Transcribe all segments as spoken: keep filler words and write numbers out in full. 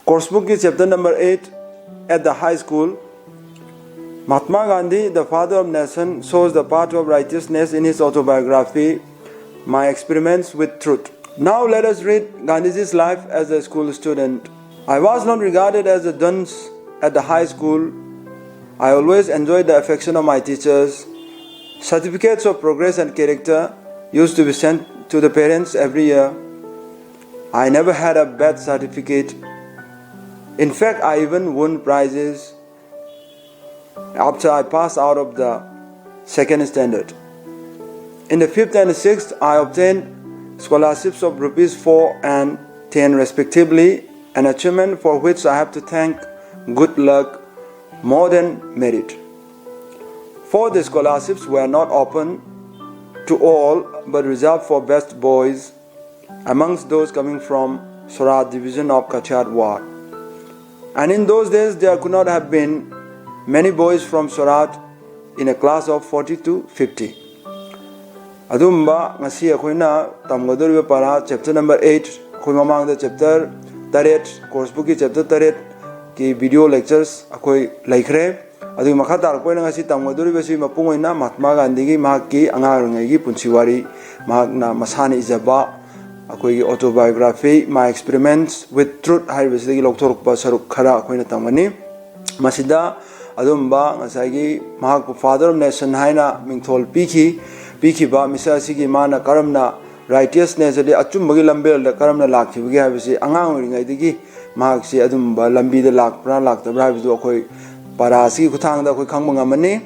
Course book ki chapter number eight, At the High School. Mahatma Gandhi, the father of nation, shows the path of righteousness in his autobiography, My Experiments with Truth. Now let us read Gandhiji's life as a school student. I was not regarded as a dunce at the high school. I always enjoyed the affection of my teachers. Certificates of progress and character used to be sent to the parents every year. I never had a bad certificate. In fact, I even won prizes after I passed out of the second standard. In the fifth and sixth, I obtained scholarships of rupees four and ten respectively, an achievement for which I have to thank good luck more than merit. For the scholarships were not open to all but reserved for best boys amongst those coming from Sorat division of Cachar ward. And in those days, there could not have been many boys from Sorat in a class of forty to fifty. ꯑꯗꯨꯝꯕ ꯉꯁꯤ ꯑꯩꯈꯣꯏꯅ ꯇꯝꯒꯗꯧꯔꯤꯕ ꯄꯔꯥ chapter number eight, ꯑꯩꯈꯣꯏ ꯃꯃꯥꯡꯗ chapter ꯇꯔꯦꯠ, course book ꯀꯤ chapter ꯇꯔꯦꯠꯀꯤ video lectures ꯑꯩꯈꯣꯏ ꯂꯩꯈ꯭ꯔꯦ꯫ ꯑꯗꯨꯒꯤ ꯃꯈꯥ ꯇꯥꯔꯛꯄ ꯑꯣꯏꯅ ꯉꯁꯤ ꯇꯝꯒꯗꯧꯔꯤꯕꯁꯤ ꯃꯄꯨꯡ ꯑꯣꯏꯅ ꯃꯍꯥꯠꯃꯥ ꯒꯥꯟꯙꯤꯒꯤ ꯃꯍꯥꯛꯀꯤ ꯑꯉꯥꯡ ꯑꯣꯏꯔꯤꯉꯩꯒꯤ ꯄꯨꯟꯁꯤ ꯋꯥꯔꯤ, ꯃꯍꯥꯛꯅ ꯃꯁꯥꯅ ꯏꯖꯕ ꯑꯩꯈꯣꯏꯒꯤ autobiography, My Experiments with Truth ꯍꯥꯏꯔꯤꯕꯁꯤꯗꯒꯤ ꯂꯧꯊꯣꯔꯛꯄ ꯁꯔꯨꯛ ꯈꯔ ꯑꯩꯈꯣꯏꯅ ꯇꯝꯒꯅꯤ꯫ ꯃꯁꯤꯗ ꯑꯗꯨꯝꯕ ꯉꯁꯥꯏꯒꯤ ꯃꯍꯥꯛꯄꯨ Father of Nation ꯍꯥꯏꯅ ꯃꯤꯡꯊꯣꯜ ꯄꯤꯈꯤ, ꯄꯤꯈꯤꯕ ꯃꯤꯁꯛ ꯑꯁꯤꯒꯤ ꯃꯥꯅ ꯀꯔꯝꯅ righteousness ꯑꯗꯤ ꯑꯆꯨꯝꯕꯒꯤ ꯂꯝꯕꯦꯜꯗ ꯀꯔꯝꯅ ꯂꯥꯛꯈꯤꯕꯒꯦ ꯍꯥꯏꯕꯁꯤ ꯑꯉꯥꯡ ꯑꯣꯏꯔꯤꯉꯩꯗꯒꯤ ꯃꯍꯥꯛꯁꯤ ꯑꯗꯨꯝꯕ ꯂꯝꯕꯤꯗ ꯂꯥꯛꯄ꯭ꯔꯥ ꯂꯥꯛꯇꯕ꯭ꯔꯥ ꯍꯥꯏꯕꯗꯨ ꯑꯩꯈꯣꯏ ꯄꯔꯥ ꯑꯁꯤꯒꯤ ꯈꯨꯠꯊꯥꯡꯗ ꯑꯩꯈꯣꯏ ꯈꯪꯕ ꯉꯝꯃꯅꯤ꯫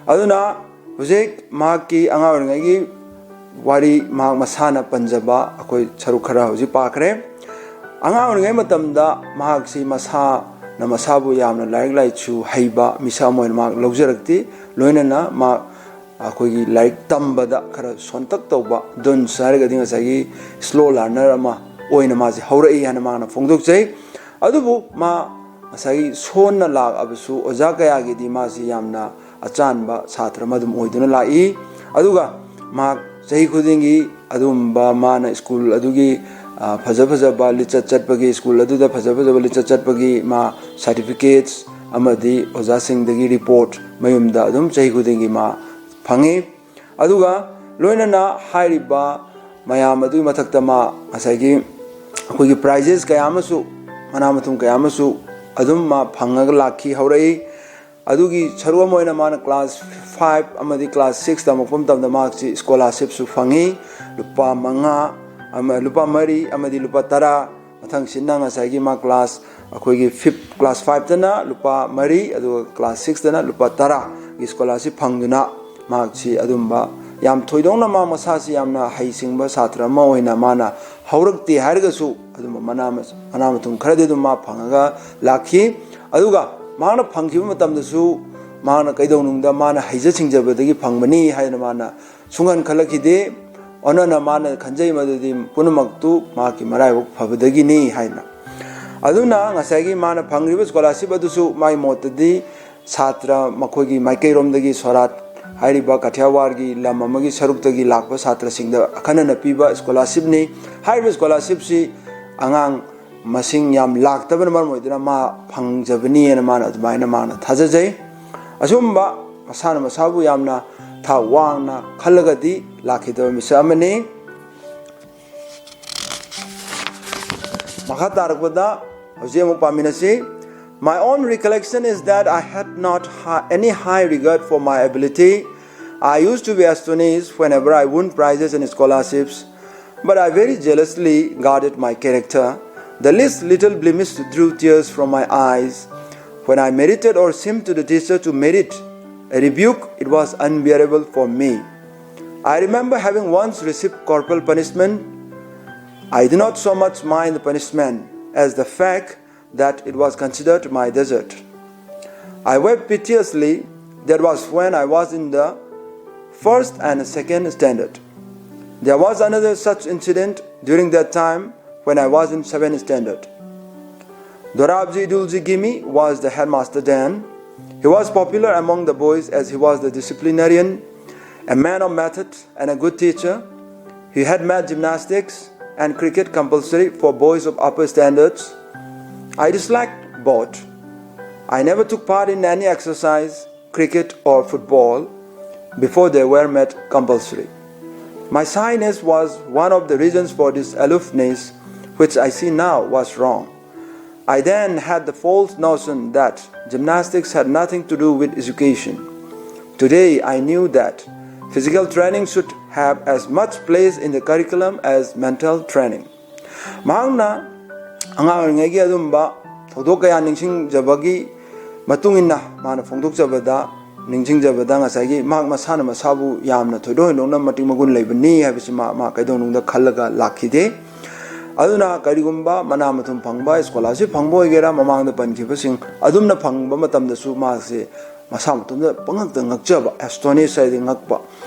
ꯑꯗꯨꯅ ꯍꯧꯖꯤꯛ ꯃꯍꯥꯛꯀꯤ ꯑꯉꯥꯡ ꯑꯣꯏꯔꯤꯉꯩꯒꯤ ꯋꯥꯔꯤ ꯃꯍꯥꯛ ꯃꯁꯥꯅ ꯄꯟꯖꯕ ꯑꯩꯈꯣꯏ ꯁꯔꯨꯛ ꯈꯔ ꯍꯧꯖꯤꯛ ꯄꯥꯈ꯭ꯔꯦ꯫ ꯑꯉꯥꯡ ꯑꯣꯏꯔꯤꯉꯩ ꯃꯇꯝꯗ ꯃꯍꯥꯛꯁꯤ ꯃꯁꯥꯅ ꯃꯁꯥꯕꯨ ꯌꯥꯝꯅ ꯂꯥꯏꯔꯤꯛ ꯂꯥꯏꯁꯨ ꯍꯩꯕ ꯃꯤꯁꯛ ꯑꯃ ꯑꯣꯏꯅ ꯃꯍꯥꯛ ꯂꯧꯖꯔꯛꯇꯦ꯫ ꯂꯣꯏꯅꯅ ꯃꯍꯥꯛ ꯑꯩꯈꯣꯏꯒꯤ ꯂꯥꯏꯔꯤꯛ ꯇꯝꯕꯗ ꯈꯔ ꯁꯣꯟꯇꯛ ꯇꯧꯕ, dunce ꯍꯥꯏꯔꯒꯗꯤ ꯉꯁꯥꯏꯒꯤ slow learner ꯑꯃ ꯑꯣꯏꯅ ꯃꯥꯁꯦ ꯍꯧꯔꯛꯏ ꯍꯥꯏꯅ ꯃꯥꯅ ꯐꯣꯡꯗꯣꯛꯆꯩ꯫ ꯑꯗꯨꯕꯨ ꯃꯥ ꯉꯁꯥꯏꯒꯤ ꯁꯣꯟꯅ ꯂꯥꯛꯑꯕꯁꯨ ꯑꯣꯖꯥ ꯀꯌꯥꯒꯤꯗꯤ ꯃꯥꯁꯤ ꯌꯥꯝꯅ ꯑꯆꯥꯟꯕ ꯁꯥꯇ꯭ꯔ ꯑꯃ ꯑꯗꯨꯝ ꯑꯣꯏꯗꯨꯅ ꯂꯥꯛꯏ꯫ ꯑꯗꯨꯒ ꯃꯍꯥꯛ ꯆꯍꯤ ꯈꯨꯗꯤꯡꯒꯤ ꯑꯗꯨꯒꯨꯝꯕ ꯃꯥꯅ ꯁ꯭ꯀꯨꯜ ꯑꯗꯨꯒꯤ ꯑ, ꯐꯖ ꯐꯖꯕ ꯂꯤꯆꯠ ꯆꯠꯄꯒꯤ, ꯁ꯭ꯀꯨꯜ ꯑꯗꯨꯗ ꯐꯖ ꯐꯖꯕ ꯂꯤꯆꯠ ꯆꯠꯄꯒꯤ ꯃꯥ ꯁꯥꯔꯇꯤꯐꯤꯀꯦꯠꯁ ꯑꯃꯗꯤ ꯑꯣꯖꯥꯁꯤꯡꯗꯒꯤ ꯔꯤꯄꯣꯔꯠ ꯃꯌꯨꯝꯗ ꯑꯗꯨꯝ ꯆꯍꯤ ꯈꯨꯗꯤꯡꯒꯤ ꯃꯥ ꯐꯪꯉꯤ꯫ ꯑꯗꯨꯒ ꯂꯣꯏꯅꯅ ꯍꯥꯏꯔꯤꯕ ꯃꯌꯥꯝ ꯑꯗꯨꯒꯤ ꯃꯊꯛꯇ ꯃꯥ ꯉꯁꯥꯏꯒꯤ ꯑꯩꯈꯣꯏꯒꯤ ꯄ꯭ꯔꯥꯏꯖꯦꯁ ꯀꯌꯥ ꯑꯃꯁꯨ, ꯃꯅꯥ ꯃꯊꯨꯝ ꯀꯌꯥ ꯑꯃꯁꯨ ꯑꯗꯨꯝ ꯃꯥ ꯐꯪꯉꯒ ꯂꯥꯛꯈꯤ꯫ ꯍꯧꯔꯛꯏ꯫ ꯑꯗꯨꯒꯤ ꯁꯔꯨꯛ ꯑꯃ ꯑꯣꯏꯅ ꯃꯥꯅ ꯀ꯭ꯂꯥꯁ ꯐꯥꯏꯚ ꯑꯃꯗꯤ ꯀ꯭ꯂꯥꯁ ꯁꯤꯛꯁ ꯇꯝꯃꯛꯄ ꯃꯇꯝꯗ ꯃꯍꯥꯛꯁꯤ ꯁ꯭ꯀꯣꯂꯥꯔꯁꯤꯞꯁꯨ ꯐꯪꯉꯤ꯫ ꯂꯨꯄꯥ ꯃꯉꯥ ꯑꯃ, ꯂꯨꯄꯥ ꯃꯔꯤ ꯑꯃꯗꯤ ꯂꯨꯄꯥ ꯇꯔꯥ꯫ ꯃꯊꯪꯁꯤꯅ ꯉꯁꯥꯏꯒꯤ ꯃꯥ ꯀ꯭ꯂꯥꯁ, ꯑꯩꯈꯣꯏꯒꯤ ꯐꯤꯐ, ꯀ꯭ꯂꯥꯁ ꯐꯥꯏꯚꯇꯅ ꯂꯨꯄꯥ ꯃꯔꯤ, ꯑꯗꯨꯒ ꯀ꯭ꯂꯥꯁ ꯁꯤꯛꯁꯇꯅ ꯂꯨꯄꯥ ꯇꯔꯥꯒꯤ ꯁ꯭ꯀꯣꯂꯥꯔꯁꯤꯞ ꯐꯪꯗꯨꯅ ꯃꯍꯥꯛꯁꯤ ꯑꯗꯨꯝꯕ ꯌꯥꯝ ꯊꯣꯏꯗꯣꯛꯅ ꯃꯥ ꯃꯁꯥꯁꯤ ꯌꯥꯝꯅ ꯍꯩꯁꯤꯡꯕ ꯁꯥꯇ꯭ꯔ ꯑꯃ ꯑꯣꯏꯅ ꯃꯥꯅ ꯍꯧꯔꯛꯇꯦ ꯍꯥꯏꯔꯒꯁꯨ ꯑꯗꯨꯝꯕ ꯃꯅꯥ ꯃꯁ-, ꯃꯅꯥ ꯃꯊꯨꯝ ꯈꯔꯗꯤ ꯑꯗꯨꯝ ꯃꯥ ꯐꯪꯉꯒ ꯂꯥꯛꯈꯤ꯫ ꯑꯗꯨꯒ ꯃꯍꯥꯛꯅ ꯐꯪꯈꯤꯕ ꯃꯇꯝꯗꯁꯨ ꯃꯍꯥꯛꯅ ꯀꯩꯗꯧꯅꯨꯡꯗ ꯃꯥꯅ ꯍꯩꯖ ꯁꯤꯡꯖꯕꯗꯒꯤ ꯐꯪꯕꯅꯤ ꯍꯥꯏꯅ ꯃꯥꯅ ꯁꯨꯡꯈꯟ ꯈꯜꯂꯛꯈꯤꯗꯦ꯫ ꯑꯣꯟꯅꯅ ꯃꯥꯅ ꯈꯟꯖꯩ ꯃꯗꯨꯗꯤ ꯄꯨꯝꯅꯃꯛꯇꯨ ꯃꯍꯥꯛꯀꯤ ꯃꯔꯥꯏꯕꯛ ꯐꯕꯗꯒꯤꯅꯤ ꯍꯥꯏꯅ꯫ ꯑꯗꯨꯅ ꯉꯁꯥꯏꯒꯤ ꯃꯥꯅ ꯐꯪꯂꯤꯕ ꯁ꯭ꯀꯣꯂꯥꯔꯁꯤꯞ ꯑꯗꯨꯁꯨ ꯃꯥꯒꯤ ꯃꯣꯠꯇꯗꯤ ꯁꯥꯇ꯭ꯔ ꯃꯈꯣꯏꯒꯤ ꯃꯥꯏꯀꯩꯔꯣꯝꯗꯒꯤ ꯁꯣꯔꯥꯠ ꯍꯥꯏꯔꯤꯕ ꯀꯊꯤꯌꯥꯋꯥꯔꯒꯤ ꯂꯝ ꯑꯃꯒꯤ ꯁꯔꯨꯛꯇꯒꯤ ꯂꯥꯛꯄ ꯁꯥꯇ꯭ꯔꯁꯤꯡꯗ ꯑꯈꯟꯅꯅ ꯄꯤꯕ ꯁ꯭ꯀꯣꯂꯥꯔꯁꯤꯞꯅꯤ꯫ ꯍꯥꯏꯔꯤꯕ ꯁ꯭ꯀꯣꯂꯥꯔꯁꯤꯞꯁꯤ ꯑꯉꯥꯡ ꯃꯁꯤꯡ ꯌꯥꯝ ꯂꯥꯛꯇꯕꯅ ꯃꯔꯝ ꯑꯣꯏꯗꯨꯅ ꯃꯥ ꯐꯪꯖꯕꯅꯤ ꯍꯥꯏꯅ ꯃꯥꯅ ꯑꯗꯨꯃꯥꯏꯅ ꯃꯥꯅ ꯊꯥꯖꯖꯩ꯫ ꯑꯁꯨꯝꯕ ꯃꯁꯥꯅ ꯃꯁꯥꯕꯨ ꯌꯥꯝꯅ ꯊꯥꯛ ꯋꯥꯡꯅ ꯈꯜꯂꯒꯗꯤ ꯂꯥꯛꯈꯤꯗꯕ ꯃꯤꯁꯛ ꯑꯃꯅꯤ꯫ ꯃꯈꯥ ꯇꯥꯔꯛꯄꯗ ꯍꯧꯖꯤꯛ ꯑꯃꯨꯛ ꯄꯥꯃꯤꯟꯅꯁꯤ꯫ My own recollection is that I had not ha-, any high regard for my ability. I used to be astonished whenever I won prizes and scholarships, but I very jealously guarded my character. The least little blemish drew tears from my eyes. When I merited or seemed to the teacher to merit a rebuke, it was unbearable for me. I remember having once received corporal punishment. I did not so much mind the punishment as the fact that it was considered my desert. I wept piteously. That was when I was in the first and second standard. There was another such incident during that time when I was in seventh standard. Dorabji Idulji Gimi was the headmaster then. He was popular among the boys as he was the disciplinarian, a man of method, and a good teacher. He had math gymnastics, and cricket compulsory for boys of upper standards. I disliked both. I never took part in any exercise, cricket or football, before they were made compulsory. My shyness was one of the reasons for this aloofness, which I see now was wrong. I then had the false notion that gymnastics had nothing to do with education. Today, I knew that physical training should have as much place in the curriculum as mental training. ꯃꯍꯥꯛꯅ ꯑꯉꯥꯡ ꯑꯣꯏꯔꯤꯉꯩꯒꯤ ꯑꯗꯨꯝꯕ ꯊꯧꯗꯣꯛ ꯀꯌꯥ ꯅꯤꯡꯁꯤꯡꯖꯕꯒꯤ ꯃꯇꯨꯡ ꯏꯟꯅ ꯃꯥꯅ ꯐꯣꯡꯗꯣꯛꯆꯕꯗ, ꯅꯤꯡꯁꯤꯡꯖꯕꯗ ꯉꯁꯥꯏꯒꯤ ꯃꯍꯥꯛ ꯃꯁꯥꯅ ꯃꯁꯥꯕꯨ ꯌꯥꯝꯅ ꯊꯣꯏꯗꯣꯛ ꯍꯦꯟꯗꯣꯛꯅ ꯃꯇꯤꯛ ꯃꯒꯨꯟ ꯂꯩꯕꯅꯤ ꯍꯥꯏꯕꯁꯤ ꯃꯥ, ꯃꯥ ꯀꯩꯗꯧꯅꯨꯡꯗ ꯈꯜꯂꯒ ꯂꯥꯛꯈꯤꯗꯦ꯫ ꯑꯗꯨꯅ ꯀꯔꯤꯒꯨꯝꯕ ꯃꯅꯥ ꯃꯊꯨꯝ ꯐꯪꯕ scholarship ꯐꯪꯕ ꯑꯣꯏꯒꯦꯔꯥ, ꯃꯃꯥꯡꯗ ꯄꯟꯈꯤꯕꯁꯤꯡ ꯑꯗꯨꯝꯅ ꯐꯪꯕ ꯃꯇꯝꯗꯁꯨ ꯃꯥꯁꯦ ꯃꯁꯥ ꯃꯇꯣꯝꯇ ꯄꯪꯉꯛꯇ ꯉꯛꯆꯕ, ꯑꯦꯁꯇꯣꯅꯤꯁ ꯍꯥꯏꯗꯤ ꯉꯛꯄ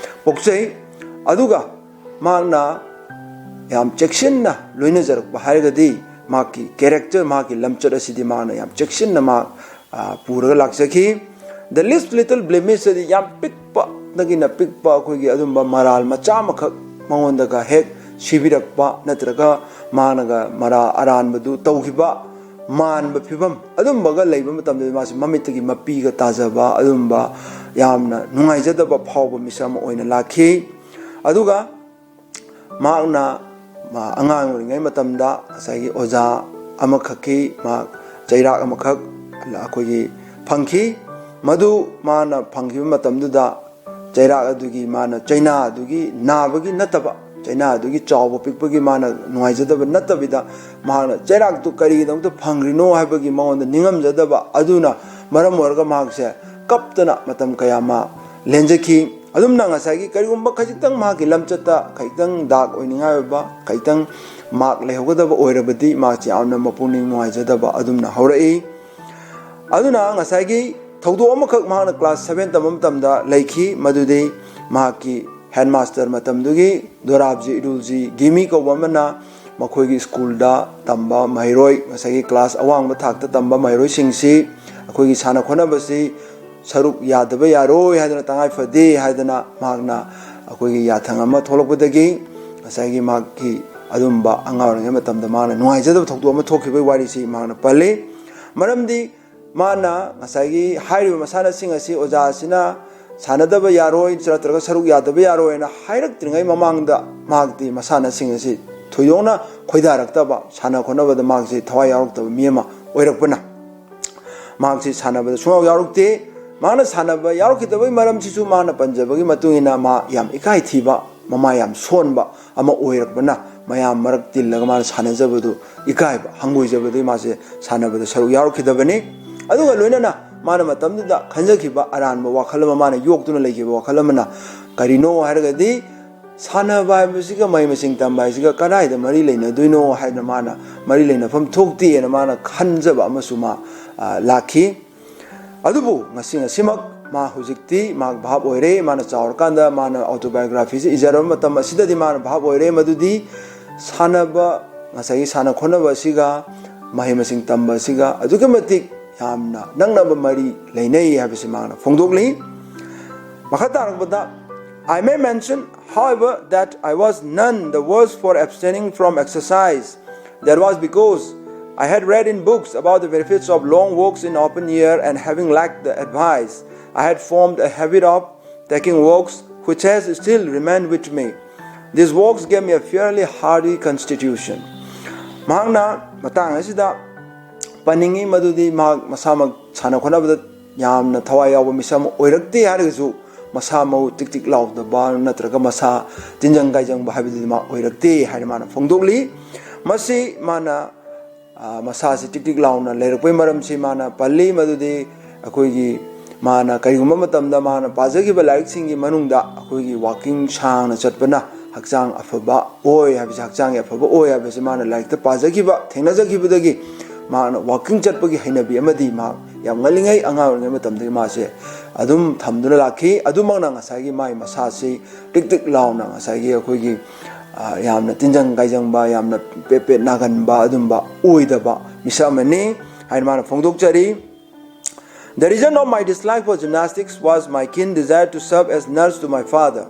ꯄꯣꯛꯆꯩ꯫ ꯑꯗꯨꯒ ꯃꯍꯥꯛꯅ ꯌꯥꯝ ꯆꯦꯛꯁꯤꯟꯅ ꯂꯣꯏꯅꯖꯔꯛꯄ ꯍꯥꯏꯔꯒꯗꯤ ꯃꯍꯥꯛꯀꯤ character, ꯃꯍꯥꯛꯀꯤ ꯂꯝꯆꯠ ꯑꯁꯤꯗꯤ ꯃꯍꯥꯛꯅ ꯌꯥꯝ ꯆꯦꯛꯁꯤꯟꯅ ꯃꯍꯥꯛ, ꯑ, ꯄꯨꯔꯒ ꯂꯥꯛꯆꯈꯤ꯫ The least little blemish ꯍꯥꯏꯗꯤ ꯌꯥꯝ ꯄꯤꯛꯄꯗꯒꯤꯅ ꯄꯤꯛꯄ ꯑꯩꯈꯣꯏꯒꯤ ꯑꯗꯨꯝꯕ ꯃꯔꯥꯜ ꯃꯆꯥ ꯑꯃꯈꯛ ꯃꯉꯣꯟꯗꯒ ꯍꯦꯛ ꯁꯤꯕꯤꯔꯛꯄ ꯅꯠꯇ꯭ꯔꯒ ꯃꯥꯅꯒ ꯃꯔꯥ ꯑꯔꯥꯟꯕꯗꯨ ꯇꯧꯈꯤꯕ ꯃꯥꯟꯕ ꯐꯤꯕꯝ ꯑꯗꯨꯝꯕꯒ ꯂꯩꯕ ꯃꯇꯝꯗꯗꯤ ꯃꯥꯁꯤ ꯃꯃꯤꯠꯇꯒꯤ ꯃꯄꯤꯒ ꯇꯥꯖꯕ ꯑꯗꯨꯝꯕ ꯌꯥꯝꯅ ꯅꯨꯡꯉꯥꯏꯖꯗꯕ ꯐꯥꯎꯕ ꯃꯤꯁꯛ ꯑꯃ ꯑꯣꯏꯅ ꯂꯥꯛꯈꯤ꯫ ꯑꯗꯨꯒ ꯃꯍꯥꯛꯅ, ꯃꯥ ꯑꯉꯥꯡ ꯑꯣꯏꯔꯤꯉꯩ ꯃꯇꯝꯗ ꯉꯁꯥꯏꯒꯤ ꯑꯣꯖꯥ ꯑꯃꯈꯛꯀꯤ ꯃꯍꯥꯛ ꯆꯩꯔꯥꯛ ꯑꯃꯈꯛ ꯑꯩꯈꯣꯏꯒꯤ ꯐꯪꯈꯤ꯫ ꯃꯗꯨ ꯃꯥꯅ ꯐꯪꯈꯤꯕ ꯃꯇꯝꯗꯨꯗ ꯆꯩꯔꯥꯛ ꯑꯗꯨꯒꯤ ꯃꯥꯅ ꯆꯩꯅꯥ ꯑꯗꯨꯒꯤ ꯅꯥꯕꯒꯤ ꯅꯠꯇꯕ, ꯆꯩꯅꯥ ꯑꯗꯨꯒꯤ ꯆꯥꯎꯕ ꯄꯤꯛꯄꯒꯤ ꯃꯥꯅ ꯅꯨꯡꯉꯥꯏꯖꯗꯕ ꯅꯠꯇꯕꯤꯗ ꯃꯍꯥꯛꯅ ꯆꯩꯔꯥꯛꯇꯨ ꯀꯔꯤꯒꯤꯗꯃꯛꯇ ꯐꯪꯈ꯭ꯔꯤꯅꯣ ꯍꯥꯏꯕꯒꯤ ꯃꯉꯣꯟꯗ ꯅꯤꯡꯉꯝꯖꯗꯕ ꯑꯗꯨꯅ ꯃꯔꯝ ꯑꯣꯏꯔꯒ ꯃꯍꯥꯛꯁꯦ ꯀꯞꯇꯅ ꯃꯇꯝ ꯀꯌꯥ ꯃꯥ ꯂꯦꯟꯖꯈꯤ꯫ ꯑꯗꯨꯝꯅ ꯉꯁꯥꯏꯒꯤ ꯀꯔꯤꯒꯨꯝꯕ ꯈꯖꯤꯛꯇꯪ ꯃꯍꯥꯛꯀꯤ ꯂꯝꯆꯠꯇ ꯈꯖꯤꯛꯇꯪ ꯗꯥꯛ ꯑꯣꯏꯅꯤꯡꯉꯥꯏ ꯑꯣꯏꯕ, ꯈꯖꯤꯛꯇꯪ ꯃꯥꯔꯛ ꯂꯩꯍꯧꯒꯗꯕ ꯑꯣꯏꯔꯕꯗꯤ ꯃꯍꯥꯛꯁꯤ ꯌꯥꯝꯅ ꯃꯄꯨꯛꯅꯤꯡ ꯅꯨꯡꯉꯥꯏꯖꯗꯕ ꯑꯗꯨꯝꯅ ꯍꯧꯔꯛꯏ꯫ ꯑꯗꯨꯅ ꯉꯁꯥꯏꯒꯤ ꯊꯧꯗꯣꯛ ꯑꯃꯈꯛ ꯃꯍꯥꯛꯅ class seven ꯇꯝꯕ ꯃꯇꯝꯗ ꯂꯩꯈꯤ, ꯃꯗꯨꯗꯤ ꯃꯍꯥꯛꯀꯤ headmaster ꯃꯇꯝꯗꯨꯒꯤ ꯗꯣꯔꯥꯕꯖꯤ ꯏꯔꯨꯜꯖꯤ ꯒꯤꯃꯤ ꯀꯧꯕ ꯑꯃꯅ ꯃꯈꯣꯏꯒꯤ ꯁ꯭ꯀꯨꯜꯗ ꯇꯝꯕ ꯃꯍꯩꯔꯣꯏ, ꯉꯁꯥꯏꯒꯤ class ꯑꯋꯥꯡꯕ ꯊꯥꯛꯇ ꯇꯝꯕ ꯃꯍꯩꯔꯣꯏꯁꯤꯡꯁꯤ ꯑꯩꯈꯣꯏꯒꯤ ꯁꯥꯟꯅ ꯈꯣꯠꯅꯕꯁꯤ ꯁꯔꯨꯛ ꯌꯥꯗꯕ ꯌꯥꯔꯣꯏ ꯍꯥꯏꯗꯅ, ꯇꯉꯥꯏ ꯐꯗꯦ ꯍꯥꯏꯗꯅ ꯃꯍꯥꯛꯅ ꯑꯩꯈꯣꯏꯒꯤ ꯌꯥꯊꯪ ꯑꯃ ꯊꯣꯛꯂꯛꯄꯗꯒꯤ ꯉꯁꯥꯏꯒꯤ ꯃꯍꯥꯛꯀꯤ ꯑꯗꯨꯝꯕ ꯑꯉꯥꯡ ꯑꯣꯏꯔꯤꯉꯩ ꯃꯇꯝꯗ ꯃꯥꯅ ꯅꯨꯡꯉꯥꯏꯖꯗꯕ ꯊꯧꯗꯣꯛ ꯑꯃ ꯊꯣꯛꯈꯤꯕꯒꯤ ꯋꯥꯔꯤꯁꯤ ꯃꯍꯥꯛꯅ ꯄꯜꯂꯤ꯫ ꯃꯔꯝꯗꯤ ꯃꯥꯅ ꯉꯁꯥꯏꯒꯤ ꯍꯥꯏꯔꯤꯕ ꯃꯁꯥꯟꯅꯁꯤꯡ ꯑꯁꯤ ꯑꯣꯖꯥꯁꯤꯅ ꯁꯥꯟꯅꯗꯕ ꯌꯥꯔꯣꯏ ꯅꯠꯇ꯭ꯔꯒ ꯁꯔꯨꯛ ꯌꯥꯗꯕ ꯌꯥꯔꯣꯏꯅ ꯍꯥꯏꯔꯛꯇ꯭ꯔꯤꯉꯩ ꯃꯃꯥꯡꯗ ꯃꯍꯥꯛꯇꯤ ꯃꯁꯥꯟꯅꯁꯤꯡ ꯑꯁꯤ ꯊꯣꯏꯗꯣꯛꯅ ꯈꯣꯏꯗꯥꯔꯛꯇꯕ, ꯁꯥꯟꯅ ꯈꯣꯠꯅꯕꯗ ꯃꯍꯥꯛꯁꯤ ꯊꯋꯥꯏ ꯌꯥꯎꯔꯛꯇꯕ ꯃꯤ ꯑꯃ ꯑꯣꯏꯔꯛꯄꯅ ꯃꯍꯥꯛꯁꯤ ꯁꯥꯟꯅꯕꯗ ꯁꯨꯡꯌꯥꯎ ꯌꯥꯎꯔꯛꯇꯦ꯫ ꯃꯍꯥꯛꯅ ꯁꯥꯟꯅꯕ ꯌꯥꯎꯔꯛꯈꯤꯗꯕꯒꯤ ꯃꯔꯝꯁꯤꯁꯨ ꯃꯥꯅ ꯄꯟꯖꯕꯒꯤ ꯃꯇꯨꯡ ꯏꯟꯅ ꯃꯥ ꯌꯥꯝ ꯏꯀꯥꯏ ꯊꯤꯕ, ꯃꯃꯥ ꯌꯥꯝ ꯁꯣꯟꯕ ꯑꯃ ꯑꯣꯏꯔꯛꯄꯅ ꯃꯌꯥꯝ ꯃꯔꯛ ꯇꯤꯜꯂꯒ ꯃꯥꯅ ꯁꯥꯟꯅꯖꯕꯗꯨ ꯏꯀꯥꯏꯕ, ꯍꯪꯒꯣꯏꯖꯕꯗꯒꯤ ꯃꯥꯁꯦ ꯁꯥꯟꯅꯕꯗ ꯁꯔꯨꯛ ꯌꯥꯎꯔꯛꯈꯤꯗꯕꯅꯤ꯫ ꯑꯗꯨꯒ ꯂꯣꯏꯅꯅ ꯃꯥꯅ ꯃꯇꯝꯗꯨꯗ ꯈꯟꯖꯈꯤꯕ ꯑꯔꯥꯟꯕ ꯋꯥꯈꯜ ꯑꯃ, ꯃꯥꯅ ꯌꯣꯛꯇꯨꯅ ꯂꯩꯈꯤꯕ ꯋꯥꯈꯜ ꯑꯃꯅ ꯀꯔꯤꯅꯣ ꯍꯥꯏꯔꯒꯗꯤ, ꯁꯥꯟꯅꯕ ꯍꯥꯏꯕꯁꯤꯒ ꯃꯍꯩ ꯃꯁꯤꯡ ꯇꯝꯕ ꯍꯥꯏꯁꯤꯒ ꯀꯗꯥꯏꯗ ꯃꯔꯤ ꯂꯩꯅꯗꯣꯏꯅꯣ ꯍꯥꯏꯗꯅ ꯃꯥꯅ ꯃꯔꯤ ꯂꯩꯅꯐꯝ ꯊꯣꯛꯇꯦꯅ ꯃꯥꯅ ꯈꯟꯖꯕ ꯑꯃꯁꯨ ꯃꯥ, ꯑ, ꯂꯥꯛꯈꯤ꯫ ꯑꯗꯨꯕꯨ ꯉꯁꯤ ꯉꯁꯤꯃꯛ ꯃꯥ ꯍꯧꯖꯤꯛꯇꯤ ꯃꯍꯥꯛ ꯚꯥꯞ ꯑꯣꯏꯔꯦ꯫ ꯃꯥꯅ ꯆꯥꯎꯔꯀꯥꯟꯗ ꯃꯥꯅ autobiographyꯁꯤ ꯏꯖꯔꯕ ꯃꯇꯝ ꯑꯁꯤꯗꯗꯤ ꯃꯥꯅ ꯚꯥꯞ ꯑꯣꯏꯔꯦ ꯃꯗꯨꯗꯤ ꯁꯥꯟꯅꯕ, ꯉꯁꯥꯏꯒꯤ ꯁꯥꯟꯅ ꯈꯣꯠꯅꯕ ꯑꯁꯤꯒ ꯃꯍꯩ ꯃꯁꯤꯡ ꯇꯝꯕ ꯑꯁꯤꯒ ꯑꯗꯨꯛꯀꯤ ꯃꯇꯤꯛ ꯌꯥꯝꯅ ꯅꯛꯅꯕ ꯃꯔꯤ ꯂꯩꯅꯩ ꯍꯥꯏꯕꯁꯤ ꯃꯥꯅ ꯐꯣꯡꯗꯣꯛꯂꯤ꯫ ꯃꯈꯥ ꯇꯥꯔꯛꯄꯗ, I may mention, however, that I was none the worse for abstaining from exercise. That was because I had read in books about the benefits of long walks in open air, and having lacked the advice, I had formed a habit of taking walks, which has still remained with me. These walks gave me a fairly hardy constitution. ꯃꯍꯥꯛꯅ ꯃꯇꯥꯡ ꯑꯁꯤꯗ ꯄꯟꯅꯤꯡꯏ ꯃꯗꯨꯗꯤ ꯃꯍꯥꯛ ꯃꯁꯥꯃꯛ ꯁꯥꯟꯅ ꯈꯣꯠꯅꯕꯗ ꯌꯥꯝꯅ ꯊꯋꯥꯏ ꯌꯥꯎꯕ ꯃꯤꯁꯛ ꯑꯃ ꯑꯣꯏꯔꯛꯇꯦ ꯍꯥꯏꯔꯒꯁꯨ, ꯃꯁꯥ ꯃꯎ ꯇꯤꯛ ꯇꯤꯛ ꯂꯥꯎꯗꯕ ꯅꯠꯇ꯭ꯔꯒ ꯃꯁꯥ ꯇꯤꯟꯖꯪ ꯀꯥꯏꯖꯪꯕ ꯍꯥꯏꯕꯗꯨꯗꯤ ꯃꯥ ꯑꯣꯏꯔꯛꯇꯦ ꯍꯥꯏꯅ ꯃꯥꯅ ꯐꯣꯡꯗꯣꯛꯂꯤ꯫ ꯃꯁꯤ ꯃꯥꯅ, ꯑ, ꯃꯁꯥꯁꯤ ꯇꯤꯛ ꯇꯤꯛ ꯂꯥꯎꯅ ꯂꯩꯔꯛꯄꯒꯤ ꯃꯔꯝꯁꯤ ꯃꯥꯅ ꯄꯜꯂꯤ ꯃꯗꯨꯗꯤ ꯑꯩꯈꯣꯏꯒꯤ ꯃꯥꯅ ꯀꯔꯤꯒꯨꯝꯕ ꯃꯇꯝꯗ ꯃꯥꯅ ꯄꯥꯖꯈꯤꯕ ꯂꯥꯏꯔꯤꯛꯁꯤꯡꯒꯤ ꯃꯅꯨꯡꯗ ꯑꯩꯈꯣꯏꯒꯤ walking ꯁꯥꯡꯅ ꯆꯠꯄꯅ ꯍꯛꯆꯥꯡ ꯑꯐꯕ ꯑꯣꯏ ꯍꯥꯏꯕꯁꯤ, ꯍꯛꯆꯥꯡꯒꯤ ꯑꯐꯕ ꯑꯣꯏ ꯍꯥꯏꯕꯁꯤ ꯃꯥꯅ ꯂꯥꯏꯔꯤꯛꯇ ꯄꯥꯖꯈꯤꯕ, ꯊꯦꯡꯅꯖꯈꯤꯕꯗꯒꯤ ꯃꯥꯅ walking ꯆꯠꯄꯒꯤ ꯍꯩꯅꯕꯤ ꯑꯃꯗꯤ ꯃꯥ ꯌꯥꯝ ꯉꯜꯂꯤꯉꯩ, ꯑꯉꯥꯡ ꯑꯣꯏꯔꯤꯉꯩ ꯃꯇꯝꯗꯒꯤ ꯃꯥꯁꯦ ꯑꯗꯨꯝ ꯊꯝꯗꯨꯅ ꯂꯥꯛꯈꯤ꯫ ꯑꯗꯨꯃꯛꯅ ꯉꯁꯥꯏꯒꯤ ꯃꯥꯒꯤ ꯃꯁꯥꯁꯤ ꯇꯤꯛ ꯇꯤꯛ ꯂꯥꯎꯅ ꯉꯁꯥꯏꯒꯤ ꯑꯩꯈꯣꯏꯒꯤ, ꯑ, ꯌꯥꯝꯅ ꯇꯤꯟꯖꯪ ꯀꯥꯏꯖꯪꯕ, ꯌꯥꯝꯅ ꯄꯦꯠ ꯄꯦꯠ ꯅꯥꯒꯟꯕ ꯑꯗꯨꯝꯕ ꯑꯣꯏꯗꯕ ꯃꯤꯁꯛ ꯑꯃꯅꯤ ꯍꯥꯏꯅ ꯃꯥꯅ ꯐꯣꯡꯗꯣꯛꯆꯔꯤ꯫ The reason of my dislike for gymnastics was my keen desire to serve as nurse to my father.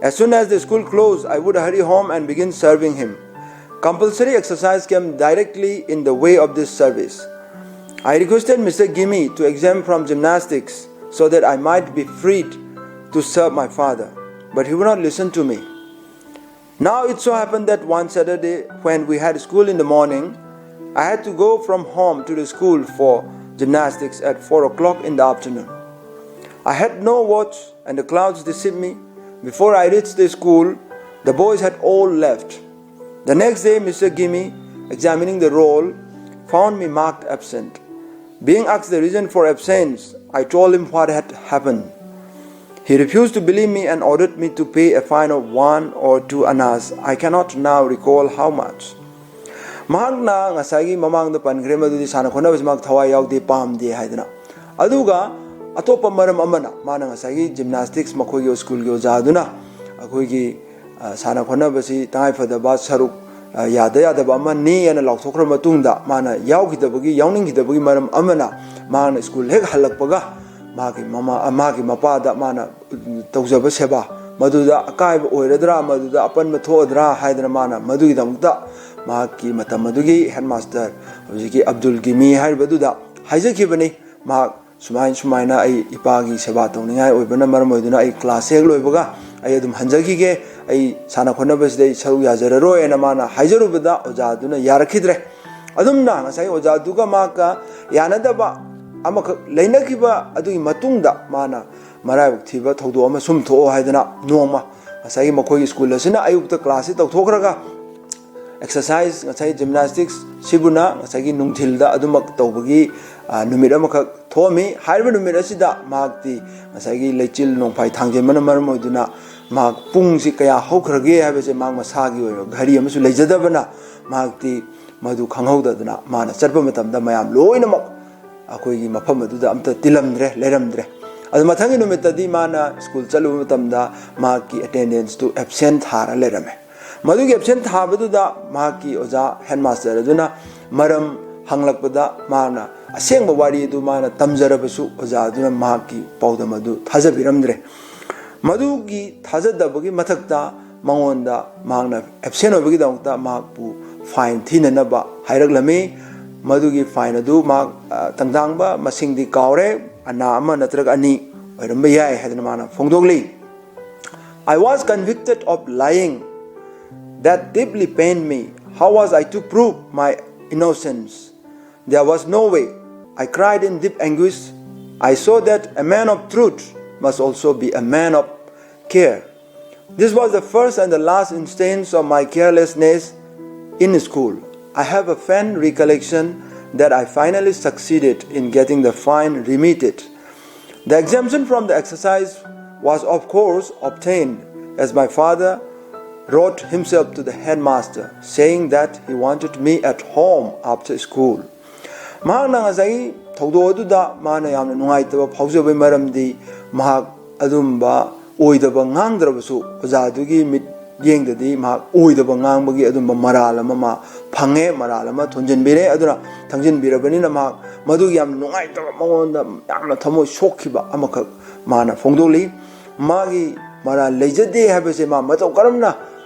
As soon as the school closed, I would hurry home and begin serving him. Compulsory exercise came directly in the way of this service. I requested Mister Gimi to exempt from gymnastics so that I might be freed to serve my father, but he would not listen to me. Now it so happened that one Saturday, when we had school in the morning, I had to go from home to the school for gymnastics at four o'clock in the afternoon. I had no watch and the clouds deceived me. Before I reached the school, the boys had all left. The next day, Mister Gimi, examining the roll, found me marked absent. Being asked the reason for absence, I told him what had happened. He refused to believe me and ordered me to pay a fine of one or two annas. I cannot now recall how much. ꯃꯍꯥꯛꯅ ꯉꯁꯥꯏꯒꯤ ꯃꯃꯥꯡꯗ ꯄꯟꯈ꯭ꯔꯦ, ꯃꯗꯨꯗꯤ ꯁꯥꯟꯅ ꯈꯣꯠꯅꯕꯁꯤ ꯃꯍꯥꯛ ꯊꯋꯥꯏ ꯌꯥꯎꯗꯦ, ꯄꯥꯝꯗꯦ ꯍꯥꯏꯗꯅ꯫ ꯑꯗꯨꯒ ꯑꯇꯣꯞꯄ ꯃꯔꯝ ꯑꯃꯅ, ꯃꯥꯅ ꯉꯁꯥꯏꯒꯤ ꯖꯤꯝꯅꯥꯁꯇꯤꯛꯁ, ꯃꯈꯣꯏꯒꯤ ꯁ꯭ꯀꯨꯜꯒꯤ ꯑꯣꯖꯥꯗꯨꯅ ꯑꯩꯈꯣꯏꯒꯤ, ꯑ, ꯁꯥꯟꯅ ꯈꯣꯠꯅꯕꯁꯤ ꯇꯉꯥꯏꯐꯗꯕ ꯁꯔꯨꯛ, ꯑ, ꯌꯥꯗ ꯌꯥꯗꯕ ꯑꯃꯅꯤ ꯍꯥꯏꯅ ꯂꯥꯎꯊꯣꯛꯈ꯭ꯔ ꯃꯇꯨꯡꯗ, ꯃꯥꯅ ꯌꯥꯎꯈꯤꯗꯕꯒꯤ, ꯌꯥꯎꯅꯤꯡꯈꯤꯗꯕꯒꯤ ꯃꯔꯝ ꯑꯃꯅ, ꯃꯍꯥꯛꯅ ꯁ꯭ꯀꯨꯜ ꯍꯦꯛ ꯍꯜꯂꯛꯄꯒ ꯃꯥꯒꯤ ꯃꯃꯥ, ꯃꯥꯒꯤ ꯃꯄꯥꯗ ꯃꯥꯅ ꯇꯧꯖꯕ ꯁꯦꯕꯥ, ꯃꯗꯨꯗ ꯑꯀꯥꯏꯕ ꯑꯣꯏꯔꯗ꯭ꯔꯥ, ꯃꯗꯨꯗ ꯑꯄꯟꯕ ꯊꯣꯛꯑꯗ꯭ꯔꯥ ꯍꯥꯏꯗꯅ ꯃꯥꯅ ꯃꯗꯨꯒꯤꯗꯃꯛꯇ ꯃꯍꯥꯛꯀꯤ ꯃꯇꯝ ꯑꯗꯨꯒꯤ ꯍꯦꯗꯃꯥꯁꯇꯔ, ꯍꯧꯖꯤꯛꯀꯤ ꯑꯕꯗꯨꯜ ꯒꯤꯃꯤ ꯍꯥꯏꯔꯤꯕꯗꯨꯗ ꯍꯥꯏꯖꯈꯤꯕꯅꯤ꯫ ꯃꯍꯥꯛ ꯁꯨꯃꯥꯏ ꯁꯨꯃꯥꯏꯅ ꯑꯩ ꯏꯄꯥꯒꯤ ꯁꯦꯕꯥ ꯇꯧꯅꯤꯡꯉꯥꯏ ꯑꯣꯏꯕꯅ ꯃꯔꯝ ꯑꯣꯏꯗꯨꯅ ꯑꯩ ꯀ꯭ꯂꯥꯁ ꯍꯦꯛ ꯂꯣꯏꯕꯒ ꯑꯩ ꯑꯗꯨꯝ ꯍꯟꯖꯈꯤꯒꯦ, ꯑꯩ ꯁꯥꯟꯅ ꯈꯣꯠꯅꯕꯁꯤꯗ ꯑꯩ ꯁꯔꯨꯛ ꯌꯥꯖꯔꯔꯣꯏꯅ ꯃꯥꯅ ꯍꯥꯏꯖꯔꯨꯕꯗ ꯑꯣꯖꯥꯗꯨꯅ ꯌꯥꯔꯛꯈꯤꯗ꯭ꯔꯦ꯫ ꯑꯗꯨꯝꯅ ꯉꯁꯥꯏ ꯑꯣꯖꯥꯗꯨꯒ ꯃꯍꯥꯛꯀ ꯌꯥꯅꯗꯕ ꯑꯃꯈꯛ ꯂꯩꯅꯈꯤꯕ ꯑꯗꯨꯒꯤ ꯃꯇꯨꯡꯗ ꯃꯥꯅ ꯃꯔꯥꯏꯕꯛ ꯊꯤꯕ ꯊꯧꯗꯣꯛ ꯑꯃ ꯁꯨꯝ ꯊꯣꯛꯑꯣ ꯍꯥꯏꯗꯅ ꯅꯣꯡꯃ ꯉꯁꯥꯏꯒꯤ ꯃꯈꯣꯏꯒꯤ ꯁ꯭ꯀꯨꯜ ꯑꯁꯤꯅ ꯑꯌꯨꯛꯇ ꯀ꯭ꯂꯥꯁꯁꯤ ꯇꯧꯊꯣꯛꯈ꯭ꯔꯒ ꯑꯦꯛꯁꯔꯁꯥꯏꯁ, ꯉꯁꯥꯏ ꯖꯤꯝꯅꯥꯁꯇꯤꯛꯁ ꯁꯤꯕꯨꯅ ꯉꯁꯥꯏꯒꯤ ꯅꯨꯡꯊꯤꯜꯗ ꯑꯗꯨꯃꯛ ꯇꯧꯕꯒꯤ, ꯑ, ꯅꯨꯃꯤꯠ ꯑꯃꯈꯛ ꯊꯣꯛꯑꯝꯃꯤ꯫ ꯍꯥꯏꯔꯤꯕ ꯅꯨꯃꯤꯠ ꯑꯁꯤꯗ ꯃꯍꯥꯛꯇꯤ ꯉꯁꯥꯏꯒꯤ ꯂꯩꯆꯤꯜ ꯅꯣꯡꯐꯥꯏ ꯊꯥꯡꯖꯤꯟꯕꯅ ꯃꯔꯝ ꯑꯣꯏꯗꯨꯅ ꯃꯍꯥꯛ ꯄꯨꯡꯁꯤ ꯀꯌꯥ ꯍꯧꯈ꯭ꯔꯒꯦ ꯍꯥꯏꯕꯁꯦ ꯃꯍꯥꯛ ꯃꯁꯥꯒꯤ ꯑꯣꯏꯕ ꯘꯔꯤ ꯑꯃꯁꯨ ꯂꯩꯖꯗꯕꯅ ꯃꯍꯥꯛꯇꯤ ꯃꯗꯨ ꯈꯪꯍꯧꯗꯗꯅ ꯃꯥꯅ ꯆꯠꯄ ꯃꯇꯝꯗ ꯃꯌꯥꯝ ꯂꯣꯏꯅꯃꯛ ꯑꯩꯈꯣꯏꯒꯤ ꯃꯐꯝ ꯑꯗꯨꯗ ꯑꯝꯇ ꯇꯤꯜꯂꯝꯗ꯭ꯔꯦ, ꯂꯩꯔꯝꯗ꯭ꯔꯦ꯫ ꯑꯗꯨ ꯃꯊꯪꯒꯤ ꯅꯨꯃꯤꯠꯇꯗꯤ ꯃꯥꯅ ꯁ꯭ꯀꯨꯜ ꯆꯠꯂꯨꯕ ꯃꯇꯝꯗ ꯃꯍꯥꯛꯀꯤ ꯑꯦꯇꯦꯟꯗꯦꯟꯁꯇꯨ ꯑꯦꯕꯁꯦꯟ ꯊꯥꯔ ꯂꯩꯔꯝꯃꯦ꯫ ꯃꯗꯨꯒꯤ ꯑꯦꯕꯁꯦꯟ ꯊꯥꯕꯗꯨꯗ ꯃꯍꯥꯛꯀꯤ ꯑꯣꯖꯥ ꯍꯦꯗꯃꯥꯁꯇꯔ ꯑꯗꯨꯅ ꯃꯔꯝ ꯍꯪꯂꯛꯄꯗ ꯃꯥꯅ ꯑꯁꯦꯡꯕ ꯋꯥꯔꯤ ꯑꯗꯨ ꯃꯥꯅ ꯇꯝꯖꯔꯕꯁꯨ ꯑꯣꯖꯥ ꯑꯗꯨꯅ ꯃꯍꯥꯛꯀꯤ ꯄꯥꯎꯗꯝ ꯑꯗꯨ ꯊꯥꯖꯕꯤꯔꯝꯗ꯭ꯔꯦ꯫ ꯃꯗꯨꯒꯤ ꯊꯥꯖꯗꯕꯒꯤ ꯃꯊꯛꯇ ꯃꯉꯣꯟꯗ ꯃꯍꯥꯛꯅ ꯑꯦꯕꯁꯦꯟ ꯑꯣꯏꯕꯒꯤꯗꯃꯛꯇ ꯃꯍꯥꯛꯄꯨ ꯐꯥꯏꯟ ꯊꯤꯅꯅꯕ ꯍꯥꯏꯔꯛꯂꯝꯃꯤ꯫ ꯃꯗꯨꯒꯤ ꯐꯥꯏꯟ ꯑꯗꯨ ꯃꯍꯥꯛ, ꯑ, ꯇꯪꯗꯥꯡꯕ ꯃꯁꯤꯡꯗꯤ ꯀꯥꯎꯔꯦ, ꯑꯅꯥ ꯑꯃ ꯅꯠꯇ꯭ꯔꯒ ꯑꯅꯤ ꯑꯣꯏꯔꯝꯕ ꯌꯥꯏ ꯍꯥꯏꯗꯅ ꯃꯥꯅ ꯐꯣꯡꯗꯣꯛꯂꯤ꯫ "I was convicted of lying. That deeply pained me. How was I to prove my innocence? There was no way. I cried in deep anguish. I saw that a man of truth must also be a man of care. This was the first and the last instance of my carelessness in school. I have a faint recollection that I finally succeeded in getting the fine remitted. The exemption from the exercise was, of course, obtained, as my father wrote himself to the headmaster, saying that he wanted me at home after school." ꯃꯍꯥꯛꯅ ꯉꯁꯥꯏꯒꯤ ꯊꯧꯗꯣꯛ ꯑꯗꯨꯗ ꯃꯥꯅ ꯌꯥꯝꯅ ꯅꯨꯡꯉꯥꯏꯇꯕ ꯐꯥꯎꯖꯕꯒꯤ ꯃꯔꯝꯗꯤ ꯃꯍꯥꯛ ꯑꯗꯨꯝꯕ ꯑꯣꯏꯗꯕ ꯉꯥꯡꯗ꯭ꯔꯕꯁꯨ ꯑꯣꯖꯥꯗꯨꯒꯤ ꯃꯤꯠꯌꯦꯡꯗꯗꯤ ꯃꯍꯥꯛ ꯑꯣꯏꯗꯕ ꯉꯥꯡꯕꯒꯤ ꯑꯗꯨꯝꯕ ꯃꯔꯥꯜ ꯑꯃ ꯃꯥ ꯐꯪꯉꯦ, ꯃꯔꯥꯜ ꯑꯃ ꯊꯣꯟꯖꯤꯟꯕꯤꯔꯦ꯫ ꯑꯗꯨꯅ ꯊꯣꯟꯖꯤꯟꯕꯤꯔꯕꯅꯤꯅ ꯃꯍꯥꯛ ꯃꯗꯨꯒꯤ ꯌꯥꯝ ꯅꯨꯡꯉꯥꯏꯇꯕ, ꯃꯉꯣꯟꯗ ꯌꯥꯝꯅ ꯊꯃꯣꯏ ꯁꯣꯛꯈꯤꯕ ꯑꯃꯈꯛ ꯃꯥꯅ ꯐꯣꯡꯗꯣꯛꯂꯤ꯫ ꯃꯥꯒꯤ ꯃꯔꯥꯜ ꯂꯩꯖꯗꯦ ꯍꯥꯏꯕꯁꯦ ꯃꯥ ꯃꯇꯧ ꯀꯔꯝꯅ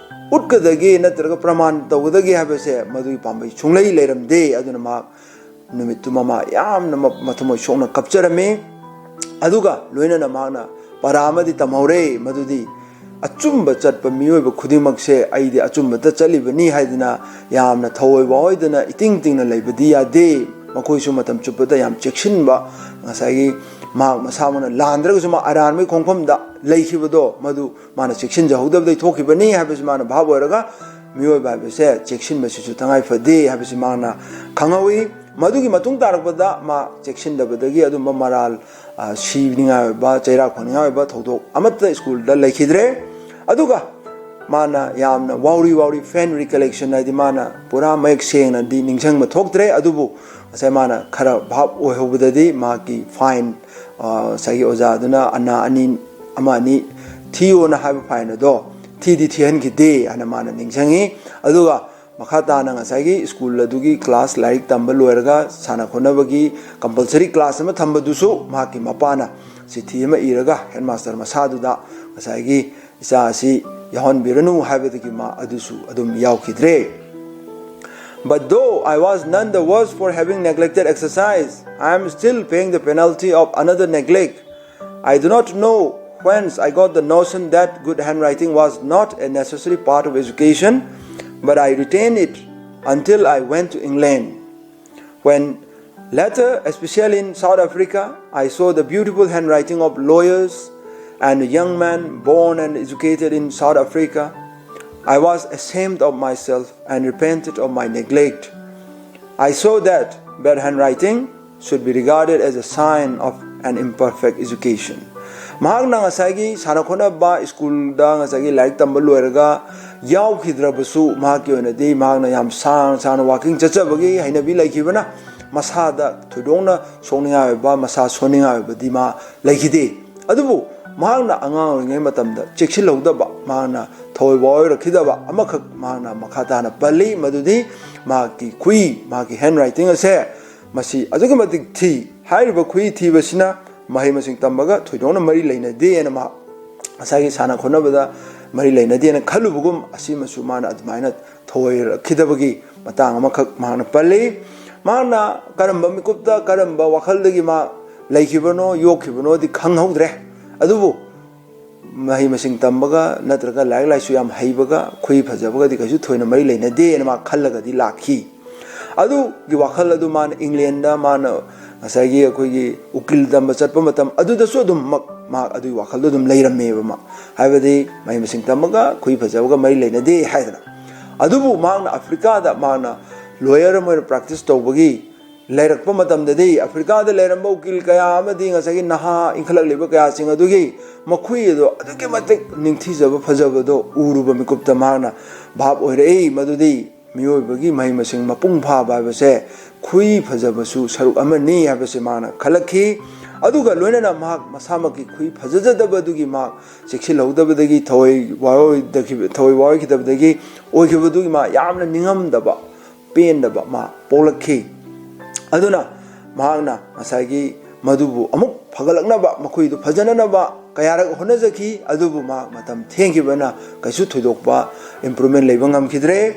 ꯎꯠꯀꯗꯒꯦ ꯅꯠꯇ꯭ꯔꯒ ꯄ꯭ꯔꯃꯥꯟ ꯇꯧꯒꯗꯒꯦ ꯍꯥꯏꯕꯁꯦ ꯃꯗꯨꯒꯤ ꯄꯥꯝꯕꯩ ꯁꯨꯡꯂꯩ ꯂꯩꯔꯝꯗꯦ꯫ ꯑꯗꯨꯅ ꯃꯍꯥꯛ ꯅꯨꯃꯤꯠꯇꯨꯃ ꯃꯥ ꯌꯥꯝꯅ ꯃ-, ꯃꯊꯃꯣꯏ ꯁꯣꯛꯅ ꯀꯞꯆꯔꯝꯃꯤ꯫ ꯑꯗꯨꯒ ꯂꯣꯏꯅꯅ ꯃꯍꯥꯛꯅ ꯄꯔꯥ ꯑꯃꯗꯤ ꯇꯝꯍꯧꯔꯦ, ꯃꯗꯨꯗꯤ ꯑꯆꯨꯝꯕ ꯆꯠꯄ ꯃꯤꯑꯣꯏꯕ ꯈꯨꯗꯤꯡꯃꯛꯁꯦ ꯑꯩꯗꯤ ꯑꯆꯨꯝꯕꯇ ꯆꯠꯂꯤꯕꯅꯤ ꯍꯥꯏꯗꯅ ꯌꯥꯝꯅ ꯊꯑꯣꯏ ꯋꯥꯑꯣꯏꯗꯅ ꯏꯇꯤꯡ ꯇꯤꯡꯅ ꯂꯩꯕꯗꯤ ꯌꯥꯗꯦ꯫ ꯃꯈꯣꯏꯁꯨ ꯃꯇꯝ ꯆꯨꯞꯄꯗ ꯌꯥꯝ ꯆꯦꯛꯁꯤꯟꯕ, ꯉꯁꯥꯏꯒꯤ ꯃꯍꯥꯛ ꯃꯁꯥꯃꯛꯅ ꯂꯥꯟꯗ꯭ꯔꯒꯁꯨ ꯃꯥ ꯑꯔꯥꯟꯕꯒꯤ ꯈꯣꯡꯐꯝꯗ ꯂꯩꯈꯤꯕꯗꯣ ꯃꯗꯨ ꯃꯥꯅ ꯆꯦꯛꯁꯤꯟꯖꯍꯧꯗꯕꯗꯒꯤ ꯊꯣꯛꯈꯤꯕꯅꯤ ꯍꯥꯏꯕꯁꯤ ꯃꯥꯅ ꯚꯥꯞ ꯑꯣꯏꯔꯒ ꯃꯤꯑꯣꯏꯕ ꯍꯥꯏꯕꯁꯦ ꯆꯦꯛꯁꯤꯟꯕꯁꯤꯁꯨ ꯇꯉꯥꯏ ꯐꯗꯦ ꯍꯥꯏꯕꯁꯤ ꯃꯥꯅ ꯈꯪꯍꯧꯏ꯫ ꯃꯗꯨꯒꯤ ꯃꯇꯨꯡ ꯇꯥꯔꯛꯄꯗ ꯃꯥ ꯆꯦꯛꯁꯤꯟꯗꯕꯗꯒꯤ ꯑꯗꯨꯝꯕ ꯃꯔꯥꯜ, ꯑ, ꯁꯤꯅꯤꯡꯉꯥꯏ ꯑꯣꯏꯕ, ꯆꯩꯔꯥꯛ ꯐꯪꯅꯤꯡꯉꯥꯏ ꯑꯣꯏꯕ ꯊꯧꯗꯣꯛ ꯑꯃꯠꯇ ꯁ꯭ꯀꯨꯜꯗ ꯂꯩꯈꯤꯗ꯭ꯔꯦ꯫ ꯑꯗꯨꯒ ꯃꯥꯅ ꯌꯥꯝꯅ ꯋꯥꯎꯔꯤ ꯋꯥꯎꯔꯤ, faint recollection ꯍꯥꯏꯗꯤ ꯃꯥꯅ ꯄꯨꯔꯥ ꯃꯌꯦꯛ ꯁꯦꯡꯅꯗꯤ ꯅꯤꯡꯁꯤꯡꯕ ꯊꯣꯛꯇ꯭ꯔꯦ, ꯑꯗꯨꯕꯨ ꯉꯁꯥꯏ ꯃꯥꯅ ꯈꯔ ꯚꯥꯞ ꯑꯣꯏꯍꯧꯕꯗꯗꯤ ꯃꯍꯥꯛꯀꯤ ꯐꯥꯏꯟ, ꯑ, ꯉꯁꯥꯏꯒꯤ ꯑꯣꯖꯥꯗꯨꯅ ꯑꯅꯥ ꯑꯅꯤ, ꯑꯃ ꯑꯅꯤ ꯊꯤꯌꯣꯅ ꯍꯥꯏꯕ ꯐꯥꯏꯟ ꯑꯗꯣ ꯊꯤꯗꯤ ꯊꯤꯍꯟꯈꯤꯗꯦ ꯍꯥꯏꯅ ꯃꯥꯅ ꯅꯤꯡꯁꯤꯡꯉꯤ꯫ ꯑꯗꯨꯒ ꯃꯈꯥ ꯇꯥꯅ ꯉꯁꯥꯏꯒꯤ ꯁ꯭ꯀꯨꯜ ꯑꯗꯨꯒꯤ ꯀ꯭ꯂꯥꯁ, ꯂꯥꯏꯔꯤꯛ ꯇꯝꯕ ꯂꯣꯏꯔꯒ ꯁꯥꯟꯅ ꯈꯣꯠꯅꯕꯒꯤ compulsory class ꯑꯃ ꯊꯝꯕꯗꯨꯁꯨ ꯃꯍꯥꯛꯀꯤ ꯃꯄꯥꯅ ꯆꯤꯊꯤ ꯑꯃ ꯏꯔꯒ ꯍꯦꯗꯃꯥꯁꯇꯔ ꯃꯁꯥꯗꯨꯗ ꯉꯁꯥꯏꯒꯤ ꯏꯆꯥ ꯑꯁꯤ ꯌꯥꯎꯍꯟꯕꯤꯔꯅꯨ ꯍꯥꯏꯕꯗꯒꯤ ꯃꯥ ꯑꯗꯨꯁꯨ ꯑꯗꯨꯝ ꯌꯥꯎꯈꯤꯗ꯭ꯔꯦ꯫ But though I was none the worse for having neglected exercise, I am still paying the penalty of another neglect. I do not know whence I got the notion that good handwriting was not a necessary part of education, but I retained it until I went to England. When later, especially in South Africa, I saw the beautiful handwriting of lawyers and a young man born and educated in South Africa, I was ashamed of myself and repented of my neglect. I saw that bad handwriting should be regarded as a sign of an imperfect education. ꯃꯍꯥꯛꯅ ꯉꯁꯥꯏꯒꯤ ꯁꯥꯟꯅ ꯈꯣꯠꯅꯕ ꯁ꯭ꯀꯨꯜꯗ ꯉꯁꯥꯏꯒꯤ ꯂꯥꯏꯔꯤꯛ ꯇꯝꯕ ꯂꯣꯏꯔꯒ ꯌꯥꯎꯈꯤꯗ꯭ꯔꯕꯁꯨ, ꯃꯍꯥꯛꯀꯤ ꯑꯣꯏꯅꯗꯤ ꯃꯍꯥꯛꯅ ꯌꯥꯝ ꯁꯥꯡ ꯁꯥꯡꯅ ꯋꯥꯀꯤꯡ ꯆꯠꯆꯕꯒꯤ ꯍꯩꯅꯕꯤ ꯂꯩꯈꯤꯕꯅ ꯃꯁꯥꯗ ꯊꯣꯏꯗꯣꯛꯅ ꯁꯣꯛꯅꯤꯡꯉꯥꯏ ꯑꯣꯏꯕ, ꯃꯁꯥ ꯁꯣꯟꯅꯤꯡꯉꯥꯏ ꯑꯣꯏꯕꯗꯤ ꯃꯥ ꯂꯩꯈꯤꯗꯦ꯫ ꯑꯗꯨꯕꯨ ꯃꯍꯥꯛꯅ ꯑꯉꯥꯡ ꯑꯣꯏꯔꯤꯉꯩ ꯃꯇꯝꯗ ꯆꯦꯛꯁꯤꯜꯍꯧꯗꯕ, ꯃꯍꯥꯛꯅ ꯊꯋꯥꯏ ꯋꯥꯔꯣꯏꯔꯛꯈꯤꯗꯕ ꯑꯃꯈꯛ ꯃꯍꯥꯛꯅ ꯃꯈꯥ ꯇꯥꯅ ꯄꯜꯂꯤ, ꯃꯗꯨꯗꯤ ꯃꯍꯥꯛꯀꯤ ꯈꯨꯏ, ꯃꯍꯥꯛꯀꯤ ꯍꯦꯟ ꯔꯥꯏꯇꯤꯡ ꯑꯁꯦ ꯃꯁꯤ ꯑꯗꯨꯛꯀꯤ ꯃꯇꯤꯛ ꯊꯤ꯫ ꯍꯥꯏꯔꯤꯕ ꯈꯨꯏ ꯊꯤꯕꯁꯤꯅ ꯃꯍꯩ ꯃꯁꯤꯡ ꯇꯝꯕꯒ ꯊꯣꯏꯗꯣꯛꯅ ꯃꯔꯤ ꯂꯩꯅꯗꯦꯅ ꯃꯍꯥꯛ ꯉꯁꯥꯏꯒꯤ ꯁꯥꯟꯅ ꯈꯣꯠꯅꯕꯗ ꯃꯔꯤ ꯂꯩꯅꯗꯦꯅ ꯈꯜꯂꯨꯕꯒꯨꯝ, ꯑꯁꯤꯃꯁꯨ ꯃꯥꯅ ꯑꯗꯨꯃꯥꯏꯅ ꯊꯧꯑꯣꯏꯔꯛꯈꯤꯗꯕꯒꯤ ꯃꯇꯥꯡ ꯑꯃꯈꯛ ꯃꯍꯥꯛꯅ ꯄꯜꯂꯤ꯫ ꯃꯍꯥꯛꯅ ꯀꯔꯝꯕ ꯃꯤꯀꯨꯞꯇ, ꯀꯔꯝꯕ ꯋꯥꯈꯜꯗꯒꯤ ꯃꯥ ꯂꯩꯈꯤꯕꯅꯣ, ꯌꯣꯛꯈꯤꯕꯅꯣꯗꯤ ꯈꯪꯍꯧꯗ꯭ꯔꯦ꯫ ꯑꯗꯨꯕꯨ ꯃꯍꯩ ꯃꯁꯤꯡ ꯇꯝꯕꯒ ꯅꯠꯇ꯭ꯔꯒ ꯂꯥꯏꯔꯤꯛ ꯂꯥꯏꯁꯨ ꯌꯥꯝ ꯍꯩꯕꯒ ꯈꯨꯏ ꯐꯖꯕꯒꯗꯤ ꯀꯩꯁꯨ ꯊꯣꯏꯅ ꯃꯔꯤ ꯂꯩꯅꯗꯦꯅ ꯃꯥ ꯈꯜꯂꯒꯗꯤ ꯂꯥꯛꯈꯤ꯫ ꯑꯗꯨꯒꯤ ꯋꯥꯈꯜ ꯑꯗꯨ ꯃꯥꯅ ꯏꯪꯂꯦꯟꯗ, ꯃꯥꯅ ꯉꯁꯥꯏꯒꯤ ꯑꯩꯈꯣꯏꯒꯤ ꯎꯀꯤꯜ ꯇꯝꯕ ꯆꯠꯄ ꯃꯇꯝ ꯑꯗꯨꯗꯁꯨ ꯑꯗꯨꯝꯃꯛ ꯃꯍꯥꯛ ꯑꯗꯨꯒꯤ ꯋꯥꯈꯜꯗꯣ ꯑꯗꯨꯝ ꯂꯩꯔꯝꯃꯦꯕ꯫ ꯃꯥ ꯍꯥꯏꯕꯗꯤ ꯃꯍꯩ ꯃꯁꯤꯡ ꯇꯝꯕꯒ ꯈꯨꯏ ꯐꯖꯕꯒ ꯃꯔꯤ ꯂꯩꯅꯗꯦ ꯍꯥꯏꯗꯅ꯫ ꯑꯗꯨꯕꯨ ꯃꯍꯥꯛꯅ ꯑꯐ꯭ꯔꯤꯀꯥꯗ ꯃꯥꯅ ꯂꯣꯌꯔ ꯑꯃ ꯑꯣꯏꯅ ꯄ꯭ꯔꯦꯛꯇꯤꯁ ꯇꯧꯕꯒꯤ ꯂꯩꯔꯛꯄ ꯃꯇꯝꯗꯗꯤ, ꯑꯐ꯭ꯔꯤꯀꯥꯗ ꯂꯩꯔꯝꯕ ꯎꯀꯤꯜ ꯀꯌꯥ ꯑꯃꯗꯤ ꯉꯁꯥꯏꯒꯤ ꯅꯍꯥ ꯏꯟꯈꯠꯂꯛꯂꯤꯕ ꯀꯌꯥꯁꯤꯡ ꯑꯗꯨꯒꯤ ꯃꯈꯨꯏ ꯑꯗꯣ ꯑꯗꯨꯛꯀꯤ ꯃꯇꯤꯛ ꯅꯤꯡꯊꯤꯖꯕ ꯐꯖꯕꯗꯣ ꯎꯔꯨꯕ ꯃꯤꯀꯨꯞꯇ ꯃꯍꯥꯛꯅ ꯚꯥꯞ ꯑꯣꯏꯔꯛꯏ, ꯃꯗꯨꯗꯤ ꯃꯤꯑꯣꯏꯕꯒꯤ ꯃꯍꯩ ꯃꯁꯤꯡ ꯃꯄꯨꯡ ꯐꯥꯕ ꯍꯥꯏꯕꯁꯦ ꯈꯨꯏ ꯐꯖꯕꯁꯨ ꯁꯔꯨꯛ ꯑꯃꯅꯤ ꯍꯥꯏꯕꯁꯦ ꯃꯍꯥꯛꯅ ꯈꯜꯂꯛꯈꯤ꯫ ꯑꯗꯨꯒ ꯂꯣꯏꯅꯅ ꯃꯍꯥꯛ ꯃꯁꯥꯃꯛꯀꯤ ꯈꯨꯏ ꯐꯖꯖꯗꯕꯗꯨꯒꯤ ꯃꯍꯥꯛ ꯆꯦꯛꯁꯤꯜꯍꯧꯗꯕꯗꯒꯤ, ꯊꯋꯥꯏ ꯋꯥꯔꯣꯏꯗꯈꯤꯕ-, ꯊꯋꯥꯏ ꯋꯥꯔꯣꯏꯈꯤꯗꯕꯗꯒꯤ ꯑꯣꯏꯈꯤꯕꯗꯨꯒꯤ ꯃꯍꯥꯛ ꯌꯥꯝꯅ ꯅꯤꯡꯉꯝꯗꯕ, ꯄꯦꯟꯗꯕ ꯃꯥ ꯄꯣꯛꯂꯛꯈꯤ꯫ ꯑꯗꯨꯅ ꯃꯍꯥꯛꯅ ꯉꯁꯥꯏꯒꯤ ꯃꯗꯨꯕꯨ ꯑꯃꯨꯛ ꯐꯒꯠꯂꯛꯅꯕ, ꯃꯈꯨꯏꯗꯨ ꯐꯖꯅꯅꯕ ꯀꯌꯥꯔꯛ ꯍꯣꯠꯅꯖꯈꯤ, ꯑꯗꯨꯕꯨ ꯃꯍꯥꯛ ꯃꯇꯝ ꯊꯦꯡꯈꯤꯕꯅ ꯀꯩꯁꯨ ꯊꯣꯏꯗꯣꯛꯄ improvement ꯂꯩꯕ ꯉꯝꯈꯤꯗ꯭ꯔꯦ꯫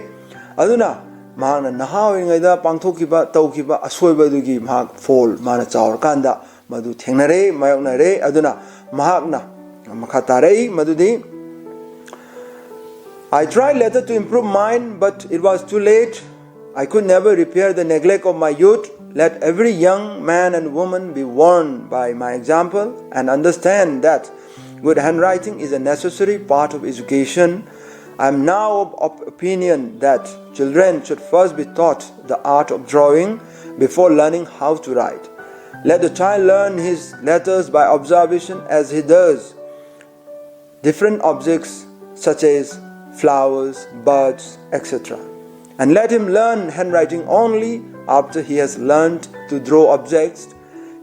ꯑꯗꯨꯅ ꯃꯍꯥꯛꯅ ꯅꯍꯥ ꯑꯣꯏꯔꯤꯉꯩꯗ ꯄꯥꯡꯊꯣꯛꯈꯤꯕ, ꯇꯧꯈꯤꯕ ꯑꯁꯣꯏꯕꯗꯨꯒꯤ ꯃꯍꯥꯛ fall, ꯃꯥꯅ ꯆꯥꯎꯔꯀꯥꯟꯗ ꯃꯗꯨ ꯊꯦꯡꯅꯔꯦ, ꯃꯥꯌꯣꯛꯅꯔꯦ꯫ ꯑꯗꯨꯅ ꯃꯍꯥꯛꯅ ꯃꯈꯥ ꯇꯥꯔꯛꯏ ꯃꯗꯨꯗꯤ, "I tried later to improve mine, but it was too late. I could never repair the neglect of my youth. Let every young man and woman be warned by my example and understand that good handwriting is a necessary part of education. I am now of opinion that children should first be taught the art of drawing before learning how to write. Let the child learn his letters by observation as he does different objects such as flowers, birds, et cetera. And let him learn handwriting only after he has learned to draw objects.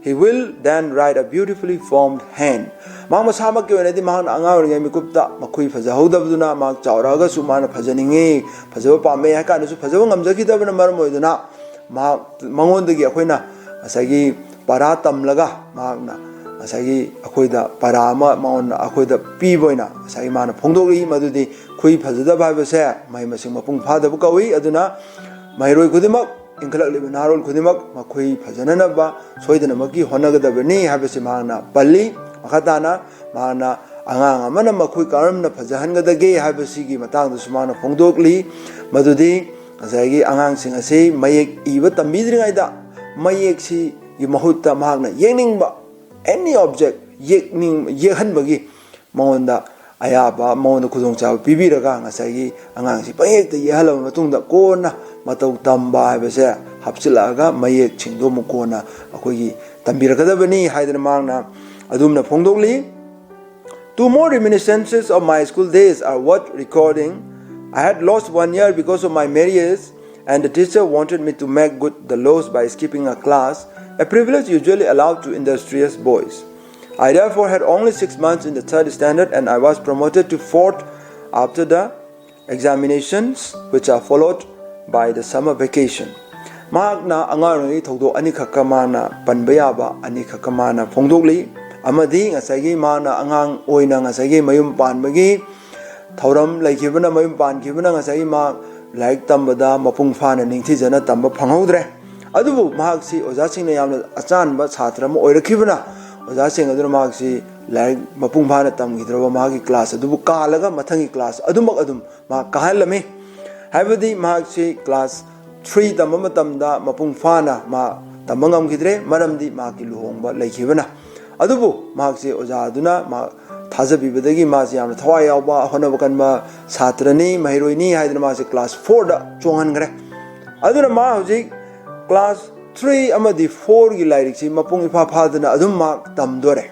He will then write a beautifully formed hand." ꯃꯍꯥꯛ ꯃꯁꯥꯃꯛꯀꯤ ꯑꯣꯏꯅꯗꯤ ꯃꯍꯥꯛꯅ ꯑꯉꯥꯡ ꯑꯣꯏꯔꯤꯉꯩ ꯃꯤꯀꯨꯞꯇ ꯃꯈꯨꯏ ꯐꯖꯍꯧꯗꯕꯗꯨꯅ ꯃꯍꯥꯛ ꯆꯥꯎꯔꯛꯑꯒꯁꯨ ꯃꯥꯅ ꯐꯖꯅꯤꯡꯉꯤ, ꯐꯖꯕ ꯄꯥꯝꯃꯦ ꯍꯥꯏ ꯀꯥꯟꯗꯁꯨ ꯐꯖꯕ ꯉꯝꯖꯈꯤꯗꯕꯅ ꯃꯔꯝ ꯑꯣꯏꯗꯨꯅ ꯃꯍꯥꯛ, ꯃꯉꯣꯟꯗꯒꯤ ꯑꯩꯈꯣꯏꯅ ꯉꯁꯥꯏꯒꯤ ꯄꯔꯥ ꯇꯝꯂꯒ ꯃꯍꯥꯛꯅ ꯉꯁꯥꯏꯒꯤ ꯑꯩꯈꯣꯏꯗ ꯄꯔꯥ ꯑꯃ ꯃꯉꯣꯟꯗ, ꯑꯩꯈꯣꯏꯗ ꯄꯤꯕ ꯑꯣꯏꯅ ꯉꯁꯥꯏꯒꯤ ꯃꯥꯅ ꯐꯣꯡꯗꯣꯛꯂꯤ ꯃꯗꯨꯗꯤ ꯈꯨꯏ ꯐꯖꯗꯕ ꯍꯥꯏꯕꯁꯦ ꯃꯍꯩ ꯃꯁꯤꯡ ꯃꯄꯨꯡ ꯐꯥꯗꯕ ꯀꯧꯏ꯫ ꯑꯗꯨꯅ ꯃꯍꯩꯔꯣꯏ ꯈꯨꯗꯤꯡꯃꯛ, ꯏꯟꯈꯠꯂꯛꯂꯤꯕ ꯅꯍꯥꯔꯣꯜ ꯈꯨꯗꯤꯡꯃꯛ ꯃꯈꯣꯏ ꯐꯖꯅꯅꯕ ꯁꯣꯏꯗꯅꯃꯛꯀꯤ ꯍꯣꯠꯅꯒꯗꯕꯅꯤ ꯍꯥꯏꯕꯁꯤ ꯃꯍꯥꯛꯅ ꯄꯜꯂꯤ꯫ ꯃꯈꯥ ꯇꯥꯅ ꯃꯍꯥꯛꯅ ꯑꯉꯥꯡ ꯑꯃꯅ ꯃꯈꯣꯏ ꯀꯔꯝꯅ ꯐꯖꯍꯟꯒꯗꯒꯦ ꯍꯥꯏꯕꯁꯤꯒꯤ ꯃꯇꯥꯡꯗꯁꯨ ꯃꯥꯅ ꯐꯣꯡꯗꯣꯛꯂꯤ ꯃꯗꯨꯗꯤ ꯉꯁꯥꯏꯒꯤ ꯑꯉꯥꯡꯁꯤꯡ ꯑꯁꯤ ꯃꯌꯦꯛ ꯏꯕ ꯇꯝꯕꯤꯗ꯭ꯔꯤꯉꯩꯗ ꯃꯌꯦꯛꯁꯤꯒꯤ ꯃꯍꯨꯠꯇ ꯃꯍꯥꯛꯅ ꯌꯦꯛꯅꯤꯡꯕ any object ꯌꯦꯛꯅꯤꯡ-, ꯌꯦꯛꯍꯟꯕꯒꯤ ꯃꯉꯣꯟꯗ ꯑꯌꯥꯕ, ꯃꯉꯣꯟꯗ ꯈꯨꯗꯣꯡꯆꯥꯕ ꯄꯤꯕꯤꯔꯒ ꯉꯁꯥꯏꯒꯤ ꯑꯉꯥꯡꯁꯤ ꯄꯪꯌꯦꯛꯇ ꯌꯦꯛꯍꯜꯂꯕ ꯃꯇꯨꯡꯗ ꯀꯣꯟꯅ ꯃꯇꯧ ꯇꯝꯕ ꯍꯥꯏꯕꯁꯦ ꯍꯥꯞꯆꯤꯜꯂꯛꯑꯒ ꯃꯌꯦꯛꯁꯤꯡꯗꯣ ꯑꯃꯨꯛ ꯀꯣꯟꯅ ꯑꯩꯈꯣꯏꯒꯤ ꯇꯝꯕꯤꯔꯛꯀꯗꯕꯅꯤ ꯍꯥꯏꯗꯅ ꯃꯍꯥꯛꯅ ꯑꯗꯨꯝꯅ ꯐꯣꯡꯗꯣꯛꯂꯤ꯫ Two more reminiscences of my school days are worth recording. I had lost one year because of my marriage, and the teacher wanted me to make good the loss by skipping a class, a privilege usually allowed to industrious boys. I therefore had only six months in the third standard, and I was promoted to fourth after the examinations, which are followed by the summer vacation. ꯃꯍꯥꯛꯅ ꯑꯉꯥꯡ ꯑꯣꯏꯔꯤꯉꯩ ꯊꯧꯗꯣꯛ ꯑꯅꯤꯈꯛꯀ ꯃꯥꯅ ꯄꯟꯕ ꯌꯥꯕ ꯑꯅꯤꯈꯛꯀ ꯃꯥꯅ ꯐꯣꯡꯗꯣꯛꯂꯤ꯫ ꯑꯃꯗꯤ ꯉꯁꯥꯏꯒꯤ ꯃꯥꯅ ꯑꯉꯥꯡ ꯑꯣꯏꯅ ꯉꯁꯥꯏꯒꯤ ꯃꯌꯨꯝ ꯄꯥꯟꯕꯒꯤ ꯊꯧꯔꯝ ꯂꯩꯈꯤꯕꯅ, ꯃꯌꯨꯝ ꯄꯥꯟꯈꯤꯕꯅ ꯉꯁꯥꯏꯒꯤ ꯃꯥ ꯂꯥꯏꯔꯤꯛ ꯇꯝꯕꯗ ꯃꯄꯨꯡ ꯐꯥꯅ ꯅꯤꯡꯊꯤꯖꯅ ꯇꯝꯕ ꯐꯪꯍꯧꯗ꯭ꯔꯦ꯫ ꯑꯗꯨꯕꯨ ꯃꯍꯥꯛꯁꯤ ꯑꯣꯖꯥꯁꯤꯡꯅ ꯌꯥꯝꯅ ꯑꯆꯥꯟꯕ ꯁꯥꯇ꯭ꯔ ꯑꯃ ꯑꯣꯏꯔꯛꯈꯤꯕꯅ, ꯑꯣꯖꯥꯁꯤꯡ ꯑꯗꯨꯅ ꯃꯍꯥꯛꯁꯤ ꯂꯥꯏꯔꯤꯛ ꯃꯄꯨꯡ ꯐꯥꯅ ꯇꯝꯈꯤꯗ꯭ꯔꯕ ꯃꯍꯥꯛꯀꯤ ꯀ꯭ꯂꯥꯁ ꯑꯗꯨꯕꯨ ꯀꯥꯜꯂꯒ ꯃꯊꯪꯒꯤ ꯀ꯭ꯂꯥꯁ ꯑꯗꯨꯃꯛ ꯑꯗꯨꯝ ꯃꯍꯥꯛ ꯀꯥꯍꯜꯂꯝꯃꯤ꯫ ꯍꯥꯏꯕꯗꯤ ꯃꯍꯥꯛꯁꯤ ꯀ꯭ꯂꯥꯁ ꯊ꯭ꯔꯤ ꯇꯝꯕ ꯃꯇꯝꯗ ꯃꯄꯨꯡ ꯐꯥꯅ ꯃꯥ ꯇꯝꯕ ꯉꯝꯈꯤꯗ꯭ꯔꯦ, ꯃꯔꯝꯗꯤ ꯃꯍꯥꯛꯀꯤ ꯂꯨꯍꯣꯡꯕ ꯂꯩꯈꯤꯕꯅ꯫ ꯑꯗꯨꯕꯨ ꯃꯍꯥꯛꯁꯤ ꯑꯣꯖꯥ ꯑꯗꯨꯅ ꯃꯍꯥꯛ ꯊꯥꯖꯕꯤꯕꯗꯒꯤ ꯃꯥꯁꯤ ꯌꯥꯝꯅ ꯊꯋꯥꯏ ꯌꯥꯎꯕ, ꯍꯣꯠꯅꯕ ꯀꯟꯕ ꯁꯥꯇ꯭ꯔꯅꯤ, ꯃꯍꯩꯔꯣꯏꯅꯤ ꯍꯥꯏꯗꯅ ꯃꯥꯁꯤ ꯀ꯭ꯂꯥꯁ ꯐꯣꯔꯗ ꯆꯣꯡꯍꯟꯈ꯭ꯔꯦ꯫ ꯑꯗꯨꯅ ꯃꯥ ꯍꯧꯖꯤꯛ ꯀ꯭ꯂꯥꯁ ꯊ꯭ꯔꯤ ꯑꯃꯗꯤ ꯐꯣꯔꯒꯤ ꯂꯥꯏꯔꯤꯛꯁꯤ ꯃꯄꯨꯡ ꯏꯐꯥ ꯐꯥꯗꯅ ꯑꯗꯨꯝ ꯃꯍꯥꯛ ꯇꯝꯗꯣꯔꯦ꯫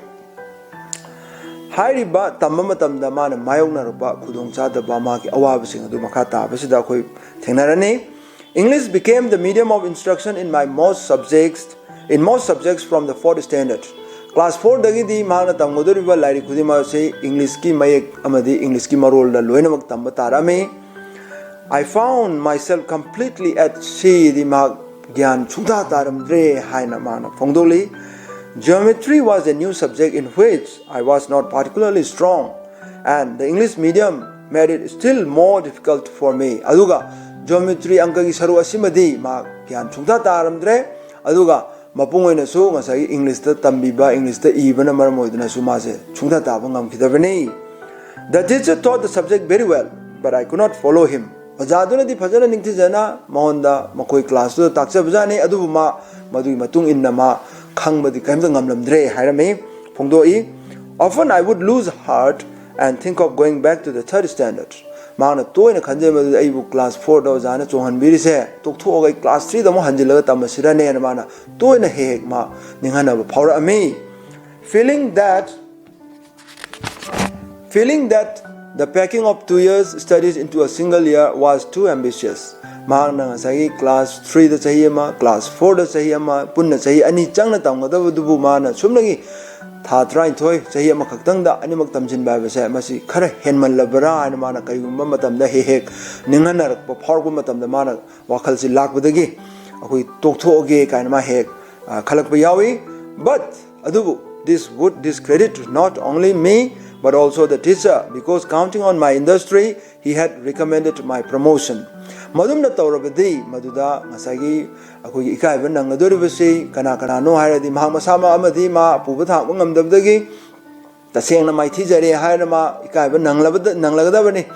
ꯍꯥꯏꯔꯤꯕ ꯇꯝꯕ ꯃꯇꯝꯗ ꯃꯥꯅ ꯃꯥꯌꯣꯛꯅꯔꯛꯄ ꯈꯨꯗꯣꯡꯆꯥꯗꯕ, ꯃꯥꯒꯤ ꯑꯋꯥꯕꯁꯤꯡ ꯑꯗꯨ ꯃꯈꯥ ꯇꯥꯕꯁꯤꯗ ꯑꯩꯈꯣꯏ ꯊꯦꯡꯅꯔꯅꯤ꯫ English became the medium of instruction in my most subjects, in most subjects from the fourth standard. Class ꯐꯣꯔꯗꯒꯤꯗꯤ ꯃꯍꯥꯛꯅ ꯇꯝꯒꯗꯧꯔꯤꯕ ꯂꯥꯏꯔꯤꯛ ꯈꯨꯗꯤꯡꯃꯛ ꯑꯁꯤ ꯏꯪꯂꯤꯁꯀꯤ ꯃꯌꯦꯛ ꯑꯃꯗꯤ ꯏꯪꯂꯤꯁꯀꯤ ꯃꯔꯣꯜꯗ ꯂꯣꯏꯅꯃꯛ ꯇꯝꯕ ꯇꯥꯔꯛꯑꯝꯃꯤ꯫ I found myself completely at sea ꯗꯤ ꯃꯍꯥꯛ ꯒ꯭ꯌꯥꯟ ꯁꯨꯡꯇꯥ ꯇꯥꯔꯝꯗ꯭ꯔꯦ ꯍꯥꯏꯅ ꯃꯥꯅ ꯐꯣꯡꯗꯣꯛꯂꯤ꯫ Geometry was a new subject in which I was not particularly strong, and the English medium made it still more difficult for me. ꯑꯗꯨꯒ ꯖꯤꯑꯣꯃꯦꯇ꯭ꯔꯤ, ꯑꯪꯀꯒꯤ ꯁꯔꯨꯛ ꯑꯁꯤꯃꯗꯤ ꯃꯍꯥꯛ ꯒ꯭ꯌꯥꯟ ꯁꯨꯡꯇꯥ ꯇꯥꯔꯝꯗ꯭ꯔꯦ꯫ ꯑꯗꯨꯒ ꯃꯄꯨꯡ ꯑꯣꯏꯅꯁꯨ ꯉꯁꯥꯏꯒꯤ ꯏꯪꯂꯤꯁꯇ ꯇꯝꯕꯤꯕ, ꯏꯪꯂꯤꯁꯇ ꯏꯕꯅ ꯃꯔꯝ ꯑꯣꯏꯗꯨꯅꯁꯨ ꯃꯥꯁꯦ ꯁꯨꯡꯇꯥ ꯇꯥꯕ ꯉꯝꯈꯤꯗꯕꯅꯤ꯫ The teacher taught the subject very well, but I could not follow him. ꯑꯣꯖꯥꯗꯨꯅꯗꯤ ꯐꯖꯅ ꯅꯤꯡꯊꯤꯖꯅ ꯃꯉꯣꯟꯗ ꯃꯈꯣꯏ ꯀ꯭ꯂꯥꯁꯇꯨꯗ ꯇꯥꯛꯆꯕꯖꯥꯠꯅꯤ, ꯑꯗꯨꯕꯨ ꯃꯥ ꯃꯗꯨꯒꯤ ꯃꯇꯨꯡ ꯏꯟꯅ ꯃꯥ ꯈꯪꯕꯗꯤ ꯀꯔꯤꯝꯇ ꯉꯝꯂꯝꯗ꯭ꯔꯦ ꯍꯥꯏꯔꯝꯃꯤ, ꯐꯣꯡꯗꯣꯛꯏ꯫ Often I would lose heart and think of going back to the third standard. ꯃꯍꯥꯛꯅ ꯇꯣꯏꯅ ꯈꯟꯖꯩ ꯃꯗꯨꯗꯤ ꯑꯩꯕꯨ ꯀ꯭ꯂꯥꯁ ꯐꯣꯔꯗ ꯑꯣꯖꯥꯅ ꯆꯣꯡꯍꯟꯕꯤꯔꯤꯁꯦ ꯇꯣꯛꯊꯣꯛꯑꯒ ꯑꯩ ꯀ꯭ꯂꯥꯁ ꯊ꯭ꯔꯤꯗ ꯑꯃꯨꯛ ꯍꯟꯖꯤꯜꯂꯒ ꯇꯝꯃꯁꯤꯔꯅꯦꯅ ꯃꯥꯅ ꯇꯣꯏꯅ ꯍꯦꯛ ꯍꯦꯛ ꯃꯥ ꯅꯤꯡꯍꯟꯅꯕ ꯐꯥꯎꯔꯛꯑꯝꯃꯤ꯫ Feeling that, feeling that the packing of two years' studies into a single year was too ambitious. ꯃꯍꯥꯛꯅ ꯉꯁꯥꯏꯒꯤ ꯀ꯭ꯂꯥꯁ ꯊ꯭ꯔꯤꯗ ꯆꯍꯤ ꯑꯃ, ꯀ꯭ꯂꯥꯁ ꯐꯣꯔꯗ ꯆꯍꯤ ꯑꯃ, ꯄꯨꯟꯅ ꯆꯍꯤ ꯑꯅꯤ ꯆꯪꯅ ꯇꯝꯒꯗꯕꯗꯨꯕꯨ ꯃꯥꯅ ꯁꯨꯞꯅꯒꯤ ꯊꯥ ꯇꯔꯥꯅꯤꯊꯣꯏ, ꯆꯍꯤ ꯑꯃꯈꯛꯇꯪꯗ ꯑꯅꯤꯃꯛ ꯇꯝꯁꯤꯟꯕ ꯍꯥꯏꯕꯁꯦ ꯃꯁꯤ ꯈꯔ ꯍꯦꯟꯃꯜꯂꯕ꯭ꯔꯥ ꯍꯥꯏꯅ ꯃꯥꯅ ꯀꯔꯤꯒꯨꯝꯕ ꯃꯇꯝꯗ ꯍꯦꯛ ꯍꯦꯛ ꯅꯤꯡꯍꯟꯅꯔꯛꯄ ꯐꯥꯎꯔꯛꯄ ꯃꯇꯝꯗ ꯃꯥꯅ ꯋꯥꯈꯜꯁꯤ ꯂꯥꯛꯄꯗꯒꯤ ꯑꯩꯈꯣꯏ ꯇꯣꯛꯊꯣꯛꯑꯒꯦ ꯀꯥꯏꯅ ꯃꯥ ꯍꯦꯛ, ꯑ, ꯈꯜꯂꯛꯄ ꯌꯥꯎꯏ꯫ But ꯑꯗꯨꯕꯨ this would discredit not only me but also the teacher, because counting on my industry, he had recommended my promotion. ꯃꯗꯨꯝꯅ ꯇꯧꯔꯕꯗꯤ ꯃꯗꯨꯗ ꯉꯁꯥꯏꯒꯤ ꯑꯩꯈꯣꯏꯒꯤ ꯏꯀꯥꯏꯕ ꯅꯪꯒꯗꯧꯔꯤꯕꯁꯤ ꯀꯅꯥ ꯀꯅꯥꯅꯣ ꯍꯥꯏꯔꯗꯤ, ꯃꯍꯥꯛ ꯃꯁꯥꯃꯛ ꯑꯃꯗꯤ ꯃꯥ ꯄꯨꯕ ꯊꯥꯡꯕ ꯉꯝꯗꯕꯗꯒꯤ ꯇꯁꯦꯡꯅ ꯃꯥꯏꯊꯤꯖꯔꯦ ꯍꯥꯏꯅ ꯃꯥ ꯏꯀꯥꯏꯕ ꯅꯪꯂꯕꯗ-, ꯅꯪꯂꯒꯗꯕꯅꯤ꯫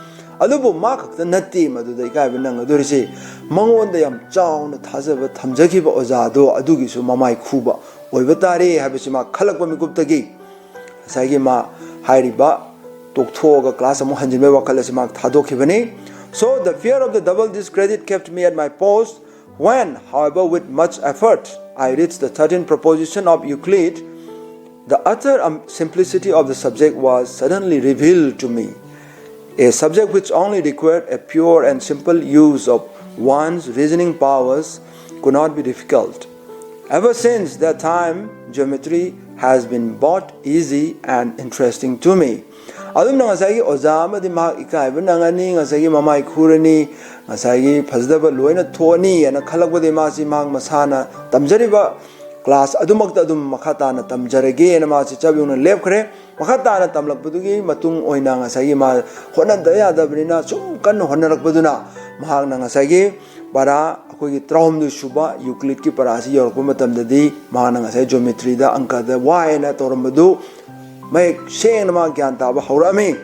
ꯑꯗꯨꯕꯨ ꯃꯥ ꯈꯛꯇ ꯅꯠꯇꯦ ꯃꯗꯨꯗ ꯏꯀꯥꯏꯕ ꯅꯪꯒꯗꯧꯔꯤꯁꯤ, ꯃꯉꯣꯟꯗ ꯌꯥꯝ ꯆꯥꯎꯅ ꯊꯥꯖꯕ ꯊꯝꯖꯈꯤꯕ ꯑꯣꯖꯥꯗꯣ ꯑꯗꯨꯒꯤꯁꯨ ꯃꯃꯥꯏ ꯈꯨꯕ ꯑꯣꯏꯕ ꯇꯥꯔꯦ ꯍꯥꯏꯕꯁꯤ ꯃꯥ ꯈꯜꯂꯛꯄ ꯃꯤꯀꯨꯞꯇꯒꯤ ꯉꯁꯥꯏꯒꯤ ꯃꯥ ꯍꯥꯏꯔꯤꯕ ꯇꯣꯛꯊꯣꯛꯑꯒ ꯀ꯭ꯂꯥꯁ ꯑꯃꯨꯛ ꯍꯟꯖꯤꯟꯕꯒꯤ ꯋꯥꯈꯜ ꯑꯁꯤ ꯃꯥ ꯊꯥꯗꯣꯛꯈꯤꯕꯅꯤ꯫ So the fear of the double discredit kept me at my post. When, however, with much effort, I reached the thirteenth proposition of Euclid, the utter um, simplicity of the subject was suddenly revealed to me. A subject which only required a pure and simple use of one's reasoning powers could not be difficult. Ever since that time, geometry has been both easy and interesting to me. ꯑꯗꯨꯝꯅ ꯉꯁꯥꯏꯒꯤ ꯑꯣꯖꯥ ꯑꯃꯗꯤ ꯃꯍꯥꯛ ꯏꯀꯥꯏꯕ ꯅꯪꯉꯅꯤ, ꯉꯁꯥꯏꯒꯤ ꯃꯃꯥꯏ ꯈꯨꯔꯅꯤ, ꯉꯁꯥꯏꯒꯤ ꯐꯖꯗꯕ ꯂꯣꯏꯅ ꯊꯣꯛꯑꯅꯤ ꯍꯥꯏꯅ ꯈꯜꯂꯛꯄꯗꯒꯤ ꯃꯥꯁꯤ ꯃꯍꯥꯛ ꯃꯁꯥꯅ ꯇꯝꯖꯔꯤꯕ ꯀ꯭ꯂꯥꯁ ꯑꯗꯨꯃꯛꯇ ꯑꯗꯨꯝ ꯃꯈꯥ ꯇꯥꯅ ꯇꯝꯖꯔꯒꯦꯅ ꯃꯥꯁꯤ ꯆꯞ ꯌꯨꯡꯅ ꯂꯦꯞꯈ꯭ꯔꯦ꯫ ꯃꯈꯥ ꯇꯥꯅ ꯇꯝꯂꯛꯄꯗꯨꯒꯤ ꯃꯇꯨꯡ ꯑꯣꯏꯅ ꯉꯁꯥꯏꯒꯤ ꯃꯥ ꯍꯣꯠꯅꯗ ꯌꯥꯗꯕꯅꯤꯅ ꯁꯨꯝ ꯀꯟꯅ ꯍꯣꯠꯅꯔꯛꯄꯗꯨꯅ ꯃꯍꯥꯛꯅ ꯉꯁꯥꯏꯒꯤ ꯄꯔꯥ ꯑꯩꯈꯣꯏꯒꯤ ꯇꯔꯥꯍꯨꯝꯗꯣꯏ ꯁꯨꯕ ꯌꯨꯀ꯭ꯂꯤꯠꯀꯤ ꯄꯔꯥꯁꯤ ꯌꯧꯔꯛꯄ ꯃꯇꯝꯗꯗꯤ ꯃꯍꯥꯛꯅ ꯉꯁꯥꯏ ꯖꯣꯃꯦꯇ꯭ꯔꯤꯗ, ꯑꯪꯀꯗ ꯋꯥꯏꯅ ꯇꯧꯔꯝꯕꯗꯨ ꯃꯌꯦꯛ ꯁꯦꯡꯅ ꯃꯥ ꯒ꯭ꯌꯥꯟ ꯇꯥꯕ ꯍꯧꯔꯛꯑꯝꯃꯤ꯫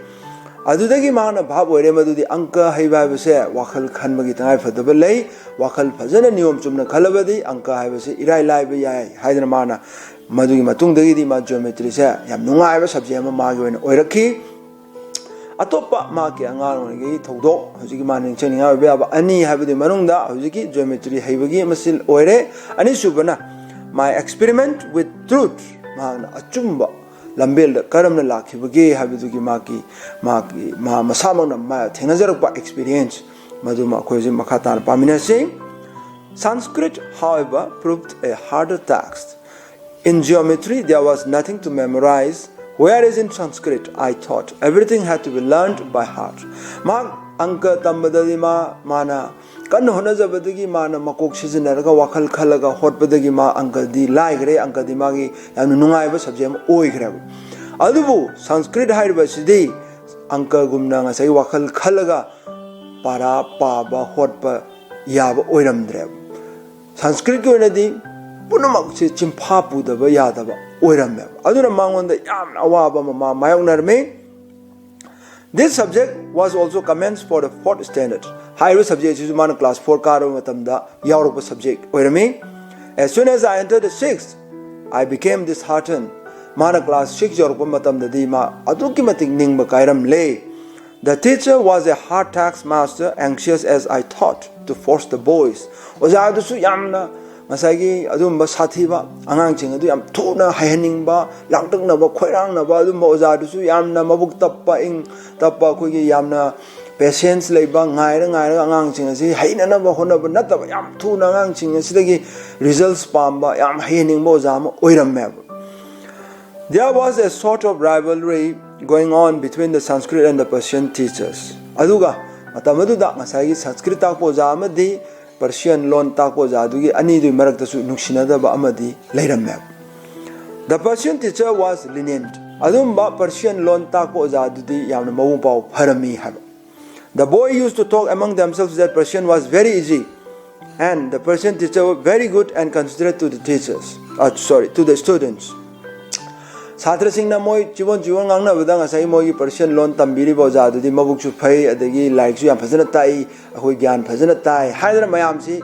ꯑꯗꯨꯗꯒꯤ ꯃꯍꯥꯛꯅ ꯚꯥꯞ ꯑꯣꯏꯔꯦ ꯃꯗꯨꯗꯤ ꯑꯪꯀ ꯍꯩꯕ ꯍꯥꯏꯕꯁꯦ ꯋꯥꯈꯜ ꯈꯟꯕꯒꯤ ꯇꯉꯥꯏꯐꯗꯕ ꯂꯩ, ꯋꯥꯈꯜ ꯐꯖꯅ ꯅꯤꯌꯣꯝ ꯆꯨꯝꯅ ꯈꯜꯂꯕꯗꯤ ꯑꯪꯀ ꯍꯥꯏꯕꯁꯤ ꯏꯔꯥꯏ ꯂꯥꯏꯕ ꯌꯥꯏ ꯍꯥꯏꯗꯅ ꯃꯥꯅ ꯃꯗꯨꯒꯤ ꯃꯇꯨꯡꯗꯒꯤꯗꯤ ꯃꯥ ꯖꯤꯑꯣꯃꯦꯇ꯭ꯔꯤꯁꯦ ꯌꯥꯝ ꯅꯨꯡꯉꯥꯏꯕ ꯁꯕꯖꯦꯛ ꯑꯃ ꯃꯥꯒꯤ ꯑꯣꯏꯅ ꯑꯣꯏꯔꯛꯈꯤ꯫ ꯑꯇꯣꯞꯄ ꯃꯍꯥꯛꯀꯤ ꯑꯉꯥꯡ ꯑꯣꯏꯔꯤꯉꯩꯒꯤ ꯊꯧꯗꯣꯛ, ꯍꯧꯖꯤꯛꯀꯤ ꯃꯥ ꯅꯤꯡꯁꯤꯡꯅꯤꯡꯉꯥꯏ ꯑꯣꯏꯕ ꯌꯥꯕ ꯑꯅꯤ ꯍꯥꯏꯕꯗꯨꯒꯤ ꯃꯅꯨꯡꯗ ꯍꯧꯖꯤꯛꯀꯤ ꯖꯤꯑꯣꯃꯦꯇ꯭ꯔꯤ ꯍꯩꯕꯒꯤ ꯑꯃ ꯁꯤ ꯑꯣꯏꯔꯦ꯫ ꯑꯅꯤꯁꯨꯕꯅ my experiment with truth, ꯃꯍꯥꯛꯅ ꯑꯆꯨꯝꯕ ꯂꯝꯕꯦꯜꯗ ꯀꯔꯝꯅ ꯂꯥꯛꯈꯤꯕꯒꯦ ꯍꯥꯏꯕꯗꯨꯒꯤ ꯃꯥꯒꯤ, ꯃꯥꯒꯤ, ꯃꯥ ꯃꯁꯥꯃꯛꯅ ꯃꯥ ꯊꯦꯡꯅꯖꯔꯛꯄ ꯑꯦꯛꯁꯄꯤꯔꯤꯌꯦꯟꯁ, ꯃꯗꯨꯃ ꯑꯩꯈꯣꯏ ꯍꯧꯖꯤꯛ ꯃꯈꯥ ꯇꯥꯅ ꯄꯥꯃꯤꯟꯅꯁꯤ꯫ Sanskrit, however, proved a harder task. In geometry, there was nothing to memorize, whereas in Sanskrit, I thought everything had to be learned by heart. ꯃꯍꯥꯛ ꯑꯪꯀ ꯇꯝꯕꯗꯗꯤ ꯃꯥ, ꯃꯥꯅ ꯀꯟꯅ ꯍꯣꯠꯅꯖꯕꯗꯒꯤ ꯃꯥꯅ ꯃꯀꯣꯛ ꯁꯤꯖꯤꯟꯅꯔꯒ ꯋꯥꯈꯜ ꯈꯜꯂꯒ ꯍꯣꯠꯄꯗꯒꯤ ꯃꯥ ꯑꯪꯀꯗꯤ ꯂꯥꯏꯈ꯭ꯔꯦ, ꯑꯪꯀꯗꯤ ꯃꯥꯒꯤ ꯌꯥꯝꯅ ꯅꯨꯡꯉꯥꯏꯕ ꯁꯕꯖꯦꯛ ꯑꯃ ꯑꯣꯏꯈ꯭ꯔꯦꯕ꯫ ꯑꯗꯨꯕꯨ ꯁꯪꯁꯀ꯭ꯔꯤꯠ ꯍꯥꯏꯔꯤꯕꯁꯤꯗꯤ ꯑꯪꯀꯒꯨꯝꯅ ꯉꯁꯥꯏ ꯋꯥꯈꯜ ꯈꯜꯂꯒ ꯄꯥꯔꯥ ꯄꯥꯕ ꯍꯣꯠꯄ ꯌꯥꯕ ꯑꯣꯏꯔꯝꯗ꯭ꯔꯦꯕ꯫ ꯁꯪꯁꯀ꯭ꯔꯤꯠꯀꯤ ꯑꯣꯏꯅꯗꯤ ꯄꯨꯝꯅꯃꯛꯁꯦ ꯆꯤꯟꯐꯥ ꯄꯨꯗꯕ ꯌꯥꯗꯕ ꯑꯣꯏꯔꯝꯃꯦꯕ꯫ ꯑꯗꯨꯅ ꯃꯉꯣꯟꯗ ꯌꯥꯝꯅ ꯑꯋꯥꯕ ꯑꯃ ꯃꯥ ꯃꯥꯌꯣꯛꯅꯔꯝꯃꯤ꯫ This subject was also commenced for the fourth standard. ꯍꯥꯏꯔꯤꯕ ꯁꯕꯖꯦꯛ ꯑꯁꯤꯁꯨ ꯃꯥꯅ ꯀ꯭ꯂꯥꯁ ꯐꯣꯔ ꯀꯥꯔꯕ ꯃꯇꯝꯗ ꯌꯥꯎꯔꯛꯄ ꯁꯕꯖꯦꯛ ꯑꯣꯏꯔꯝꯃꯤ꯫ As soon as I entered the sixth, I became disheartened. ꯃꯥꯅ ꯀ꯭ꯂꯥꯁ ꯁꯤꯛꯁ ꯌꯧꯔꯛꯄ ꯃꯇꯝꯗꯗꯤ ꯃꯥ ꯑꯗꯨꯛꯀꯤ ꯃꯇꯤꯛ ꯅꯤꯡꯕ ꯀꯥꯏꯔꯝꯂꯦ꯫ The teacher was a hard taskmaster, anxious as I thought to force the boys. ꯑꯣꯖꯥꯗꯨꯁꯨ ꯌꯥꯝꯅ ꯉꯁꯥꯏꯒꯤ ꯑꯗꯨꯒꯨꯝꯕ ꯁꯥꯊꯤꯕ, ꯑꯉꯥꯡꯁꯤꯡ ꯑꯗꯨ ꯌꯥꯝ ꯊꯨꯅ ꯍꯩꯍꯟꯅꯤꯡꯕ, ꯂꯥꯡꯇꯛꯅꯕ, ꯈꯣꯏꯔꯥꯡꯅꯕ ꯑꯗꯨꯒꯨꯝꯕ ꯑꯣꯖꯥꯗꯨꯁꯨ ꯌꯥꯝꯅ ꯃꯕꯨꯛ ꯇꯞꯄ, ꯏꯪ ꯇꯞꯄ, ꯑꯩꯈꯣꯏꯒꯤ ꯌꯥꯝꯅ ꯄꯦꯁꯦꯟꯁ ꯂꯩꯕ, ꯉꯥꯏꯔ ꯉꯥꯏꯔꯒ ꯑꯉꯥꯡꯁꯤꯡ ꯑꯁꯤ ꯍꯩꯅꯅꯕ ꯍꯣꯠꯅꯕ ꯅꯠꯇꯕ, ꯌꯥꯝ ꯊꯨꯅ ꯑꯉꯥꯡꯁꯤꯡ ꯑꯁꯤꯗꯒꯤ ꯔꯤꯖꯜꯁ ꯄꯥꯝꯕ, ꯌꯥꯝ ꯍꯩꯍꯟꯅꯤꯡꯕ ꯑꯣꯖꯥ ꯑꯃ ꯑꯣꯏꯔꯝꯃꯦꯕ꯫ There was a sort of rivalry going on between the Sanskrit and the Persian teachers. ꯑꯗꯨꯒ ꯃꯇꯝ ꯑꯗꯨꯗ ꯉꯁꯥꯏꯒꯤ ꯁꯪꯁꯀ꯭ꯔꯤꯠ ꯇꯥꯛꯄ ꯑꯣꯖꯥ ꯑꯃꯗꯤ ꯄꯔꯁꯤꯌꯟ ꯂꯣꯟ ꯇꯥꯛꯄ ꯑꯣꯖꯥꯗꯨꯒꯤ ꯑꯅꯤꯗꯨꯒꯤ ꯃꯔꯛꯇꯁꯨ ꯅꯨꯡꯁꯤꯅꯗꯕ ꯑꯃꯗꯤ ꯂꯩꯔꯝꯃꯦ꯫ The Persian teacher was lenient. ꯑꯗꯨꯝꯕ ꯄꯔꯁꯤꯌꯟ ꯂꯣꯟ ꯇꯥꯛꯄ ꯑꯣꯖꯥꯗꯨꯗꯤ ꯌꯥꯝꯅ ꯃꯕꯨꯛ ꯃꯄꯥꯎ ꯐꯔꯝꯃꯤ ꯍꯥꯏꯕ꯫ The boy used to talk among themselves that Persian was very easy and the Persian teacher very good and considerate to the teachers, uh, sorry, to the students. ꯁꯥꯇ꯭ꯔꯁꯤꯡꯅ ꯃꯣꯏ ꯆꯤꯕꯣꯟ ꯆꯤꯕꯣꯟ ꯉꯥꯡꯅꯕꯗ ꯉꯁꯥꯏ ꯃꯣꯏꯒꯤ Persian ꯂꯣꯟ ꯇꯝꯕꯤꯔꯤꯕ ꯑꯣꯖꯥꯗꯨꯗꯤ ꯃꯕꯨꯛꯁꯨ ꯐꯩ, ꯑꯗꯒꯤ ꯂꯥꯏꯔꯤꯛꯁꯨ ꯌꯥꯝ ꯐꯖꯅ ꯇꯥꯛꯏ, ꯑꯩꯈꯣꯏ ꯒ꯭ꯌꯥꯟ ꯐꯖꯅ ꯇꯥꯏ ꯍꯥꯏꯗꯅ ꯃꯌꯥꯝꯁꯤ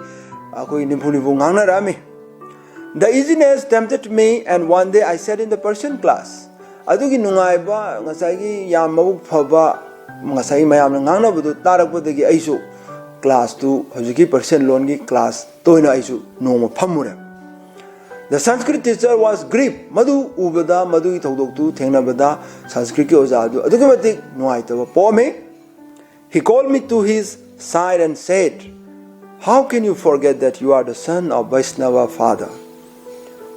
ꯑꯩꯈꯣꯏ ꯅꯤꯝꯐꯨ ꯅꯤꯝꯐꯨ ꯉꯥꯡꯅꯔꯛꯑꯝꯃꯤ꯫ The easiness tempted me and one day I sat in the Persian class. ꯑꯗꯨꯒꯤ ꯅꯨꯡꯉꯥꯏꯕ, ꯉꯁꯥꯏꯒꯤ ꯌꯥꯝ ꯃꯕꯨꯛ ꯐꯕ, ꯉꯁꯥꯏꯒꯤ ꯃꯌꯥꯝꯅ ꯉꯥꯡꯅꯕꯗꯨ ꯇꯥꯔꯛꯄꯗꯒꯤ ꯑꯩꯁꯨ ꯀ꯭ꯂꯥꯁꯇꯨ, ꯍꯧꯖꯤꯛꯀꯤ ꯄꯔꯁꯤꯌꯟ ꯂꯣꯟꯒꯤ ꯀ꯭ꯂꯥꯁꯇ ꯑꯣꯏꯅ ꯑꯩꯁꯨ ꯅꯣꯡꯃ ꯐꯝꯃꯨꯔꯦ꯫ The Sanskrit teacher was grieved. ꯃꯗꯨ ꯎꯕꯗ, ꯃꯗꯨꯒꯤ ꯊꯧꯗꯣꯛꯇꯨ ꯊꯦꯡꯅꯕꯗ ꯁꯪꯁꯀ꯭ꯔꯤꯠꯀꯤ ꯑꯣꯖꯥꯗꯨ ꯑꯗꯨꯛꯀꯤ ꯃꯇꯤꯛ ꯅꯨꯡꯉꯥꯏꯇꯕ ꯄꯣꯛꯑꯝꯃꯤ꯫ He called me to his side and said, "How can you forget that you are the son of Vaishnava father?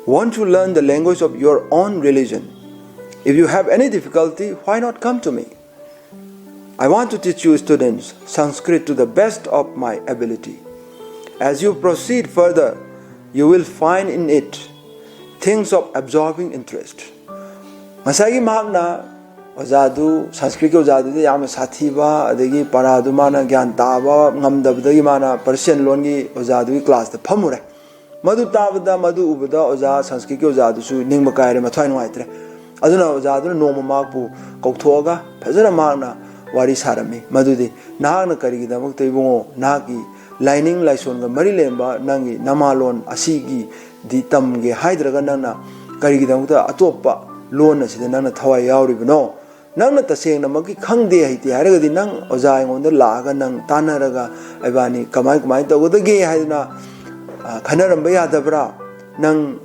Won't you learn the language of your own religion? If you have any difficulty, why not come to me? I want to teach you students Sanskrit to the best of my ability. As you proceed further, you will find in it things of absorbing interest. ꯉꯁꯥꯏꯒꯤ ꯃꯍꯥꯛꯅ ꯑꯣꯖꯥꯗꯨ, ꯁꯪꯁꯀ꯭ꯔꯤꯠꯀꯤ ꯑꯣꯖꯥꯗꯨꯗꯤ ꯌꯥꯝꯅ ꯁꯥꯊꯤꯕ, ꯑꯗꯒꯤ ꯄꯔꯥꯗꯨ ꯃꯥꯅ ꯒ꯭ꯌꯥꯟ ꯇꯥꯕ ꯉꯝꯗꯕꯗꯒꯤ ꯃꯥꯅ Persian ꯂꯣꯟꯒꯤ ꯑꯣꯖꯥꯗꯨꯒꯤ ꯀ꯭ꯂꯥꯁꯇ ꯐꯝꯃꯨꯔꯦ꯫ ꯃꯗꯨ ꯇꯥꯕꯗ, ꯃꯗꯨ ꯎꯕꯗ ꯑꯣꯖꯥ, ꯁꯪꯁꯀ꯭ꯔꯤꯠꯀꯤ ꯑꯣꯖꯥꯗꯨꯁꯨ ꯅꯤꯡꯕ ꯀꯥꯏꯔꯦ, ꯃꯊ꯭ꯋꯥꯏ ꯅꯨꯡꯉꯥꯏꯇ꯭ꯔꯦ꯫ ꯑꯗꯨꯅ ꯑꯣꯖꯥꯗꯨꯅ ꯅꯣꯡꯃ ꯃꯍꯥꯛꯄꯨ ꯀꯧꯊꯣꯛꯑꯒ ꯐꯖꯅ ꯃꯍꯥꯛꯅ ꯋꯥꯔꯤ ꯁꯥꯔꯝꯃꯤ꯫ ꯃꯗꯨꯗꯤ, "ꯅꯍꯥꯛꯅ ꯀꯔꯤꯒꯤꯗꯃꯛꯇ, ꯏꯕꯨꯡꯉꯣ, ꯅꯍꯥꯛꯀꯤ ꯂꯥꯏꯅꯤꯡ ꯂꯥꯏꯁꯣꯟꯒ ꯃꯔꯤ ꯂꯩꯅꯕ ꯅꯪꯒꯤ ꯅꯃꯥꯂꯣꯟ ꯑꯁꯤꯒꯤꯗꯤ ꯇꯝꯒꯦ ꯍꯥꯏꯗ꯭ꯔꯒ ꯅꯪꯅ ꯀꯔꯤꯒꯤꯗꯃꯛꯇ ꯑꯇꯣꯞꯄ ꯂꯣꯟ ꯑꯁꯤꯗ ꯅꯪꯅ ꯊꯋꯥꯏ ꯌꯥꯎꯔꯤꯕꯅꯣ? ꯅꯪꯅ ꯇꯁꯦꯡꯅꯃꯛꯀꯤ ꯈꯪꯗꯦ ꯍꯩꯇꯦ ꯍꯥꯏꯔꯒꯗꯤ ꯅꯪ ꯑꯣꯖꯥ ꯑꯩꯉꯣꯟꯗ ꯂꯥꯛꯑꯒ ꯅꯪ ꯇꯥꯟꯅꯔꯒ ꯏꯕꯥꯅꯤ ꯀꯃꯥꯏ ꯀꯃꯥꯏꯅ ꯇꯧꯒꯗꯒꯦ ꯍꯥꯏꯗꯅ, ꯑ, ꯈꯟꯅꯔꯝꯕ ꯌꯥꯗꯕ꯭ꯔꯥ? ꯅꯪ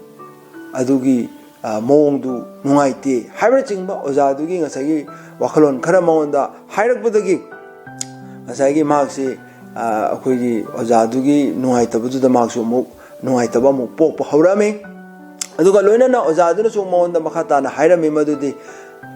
ꯑꯗꯨꯒꯤ, ꯑ, ꯃꯑꯣꯡꯗꯨ ꯅꯨꯡꯉꯥꯏꯇꯦ" ꯍꯥꯏꯕꯅꯆꯤꯡꯕ ꯑꯣꯖꯥꯗꯨꯒꯤ ꯉꯁꯥꯏꯒꯤ ꯋꯥꯈꯜꯂꯣꯟ ꯈꯔ ꯃꯉꯣꯟꯗ ꯍꯥꯏꯔꯛꯄꯗꯒꯤ ꯉꯁꯥꯏꯒꯤ ꯃꯍꯥꯛꯁꯤ, ꯑ, ꯑꯩꯈꯣꯏꯒꯤ ꯑꯣꯖꯥꯗꯨꯒꯤ ꯅꯨꯡꯉꯥꯏꯇꯕꯗꯨꯗ ꯃꯍꯥꯛꯁꯨ ꯑꯃꯨꯛ ꯅꯨꯡꯉꯥꯏꯇꯕ ꯑꯃꯨꯛ ꯄꯣꯛꯄ ꯍꯧꯔꯛꯑꯝꯃꯤ꯫ ꯑꯗꯨꯒ ꯂꯣꯏꯅꯅ ꯑꯣꯖꯥꯗꯨꯅꯁꯨ ꯃꯉꯣꯟꯗ ꯃꯈꯥ ꯇꯥꯅ ꯍꯥꯏꯔꯝꯃꯤ ꯃꯗꯨꯗꯤ,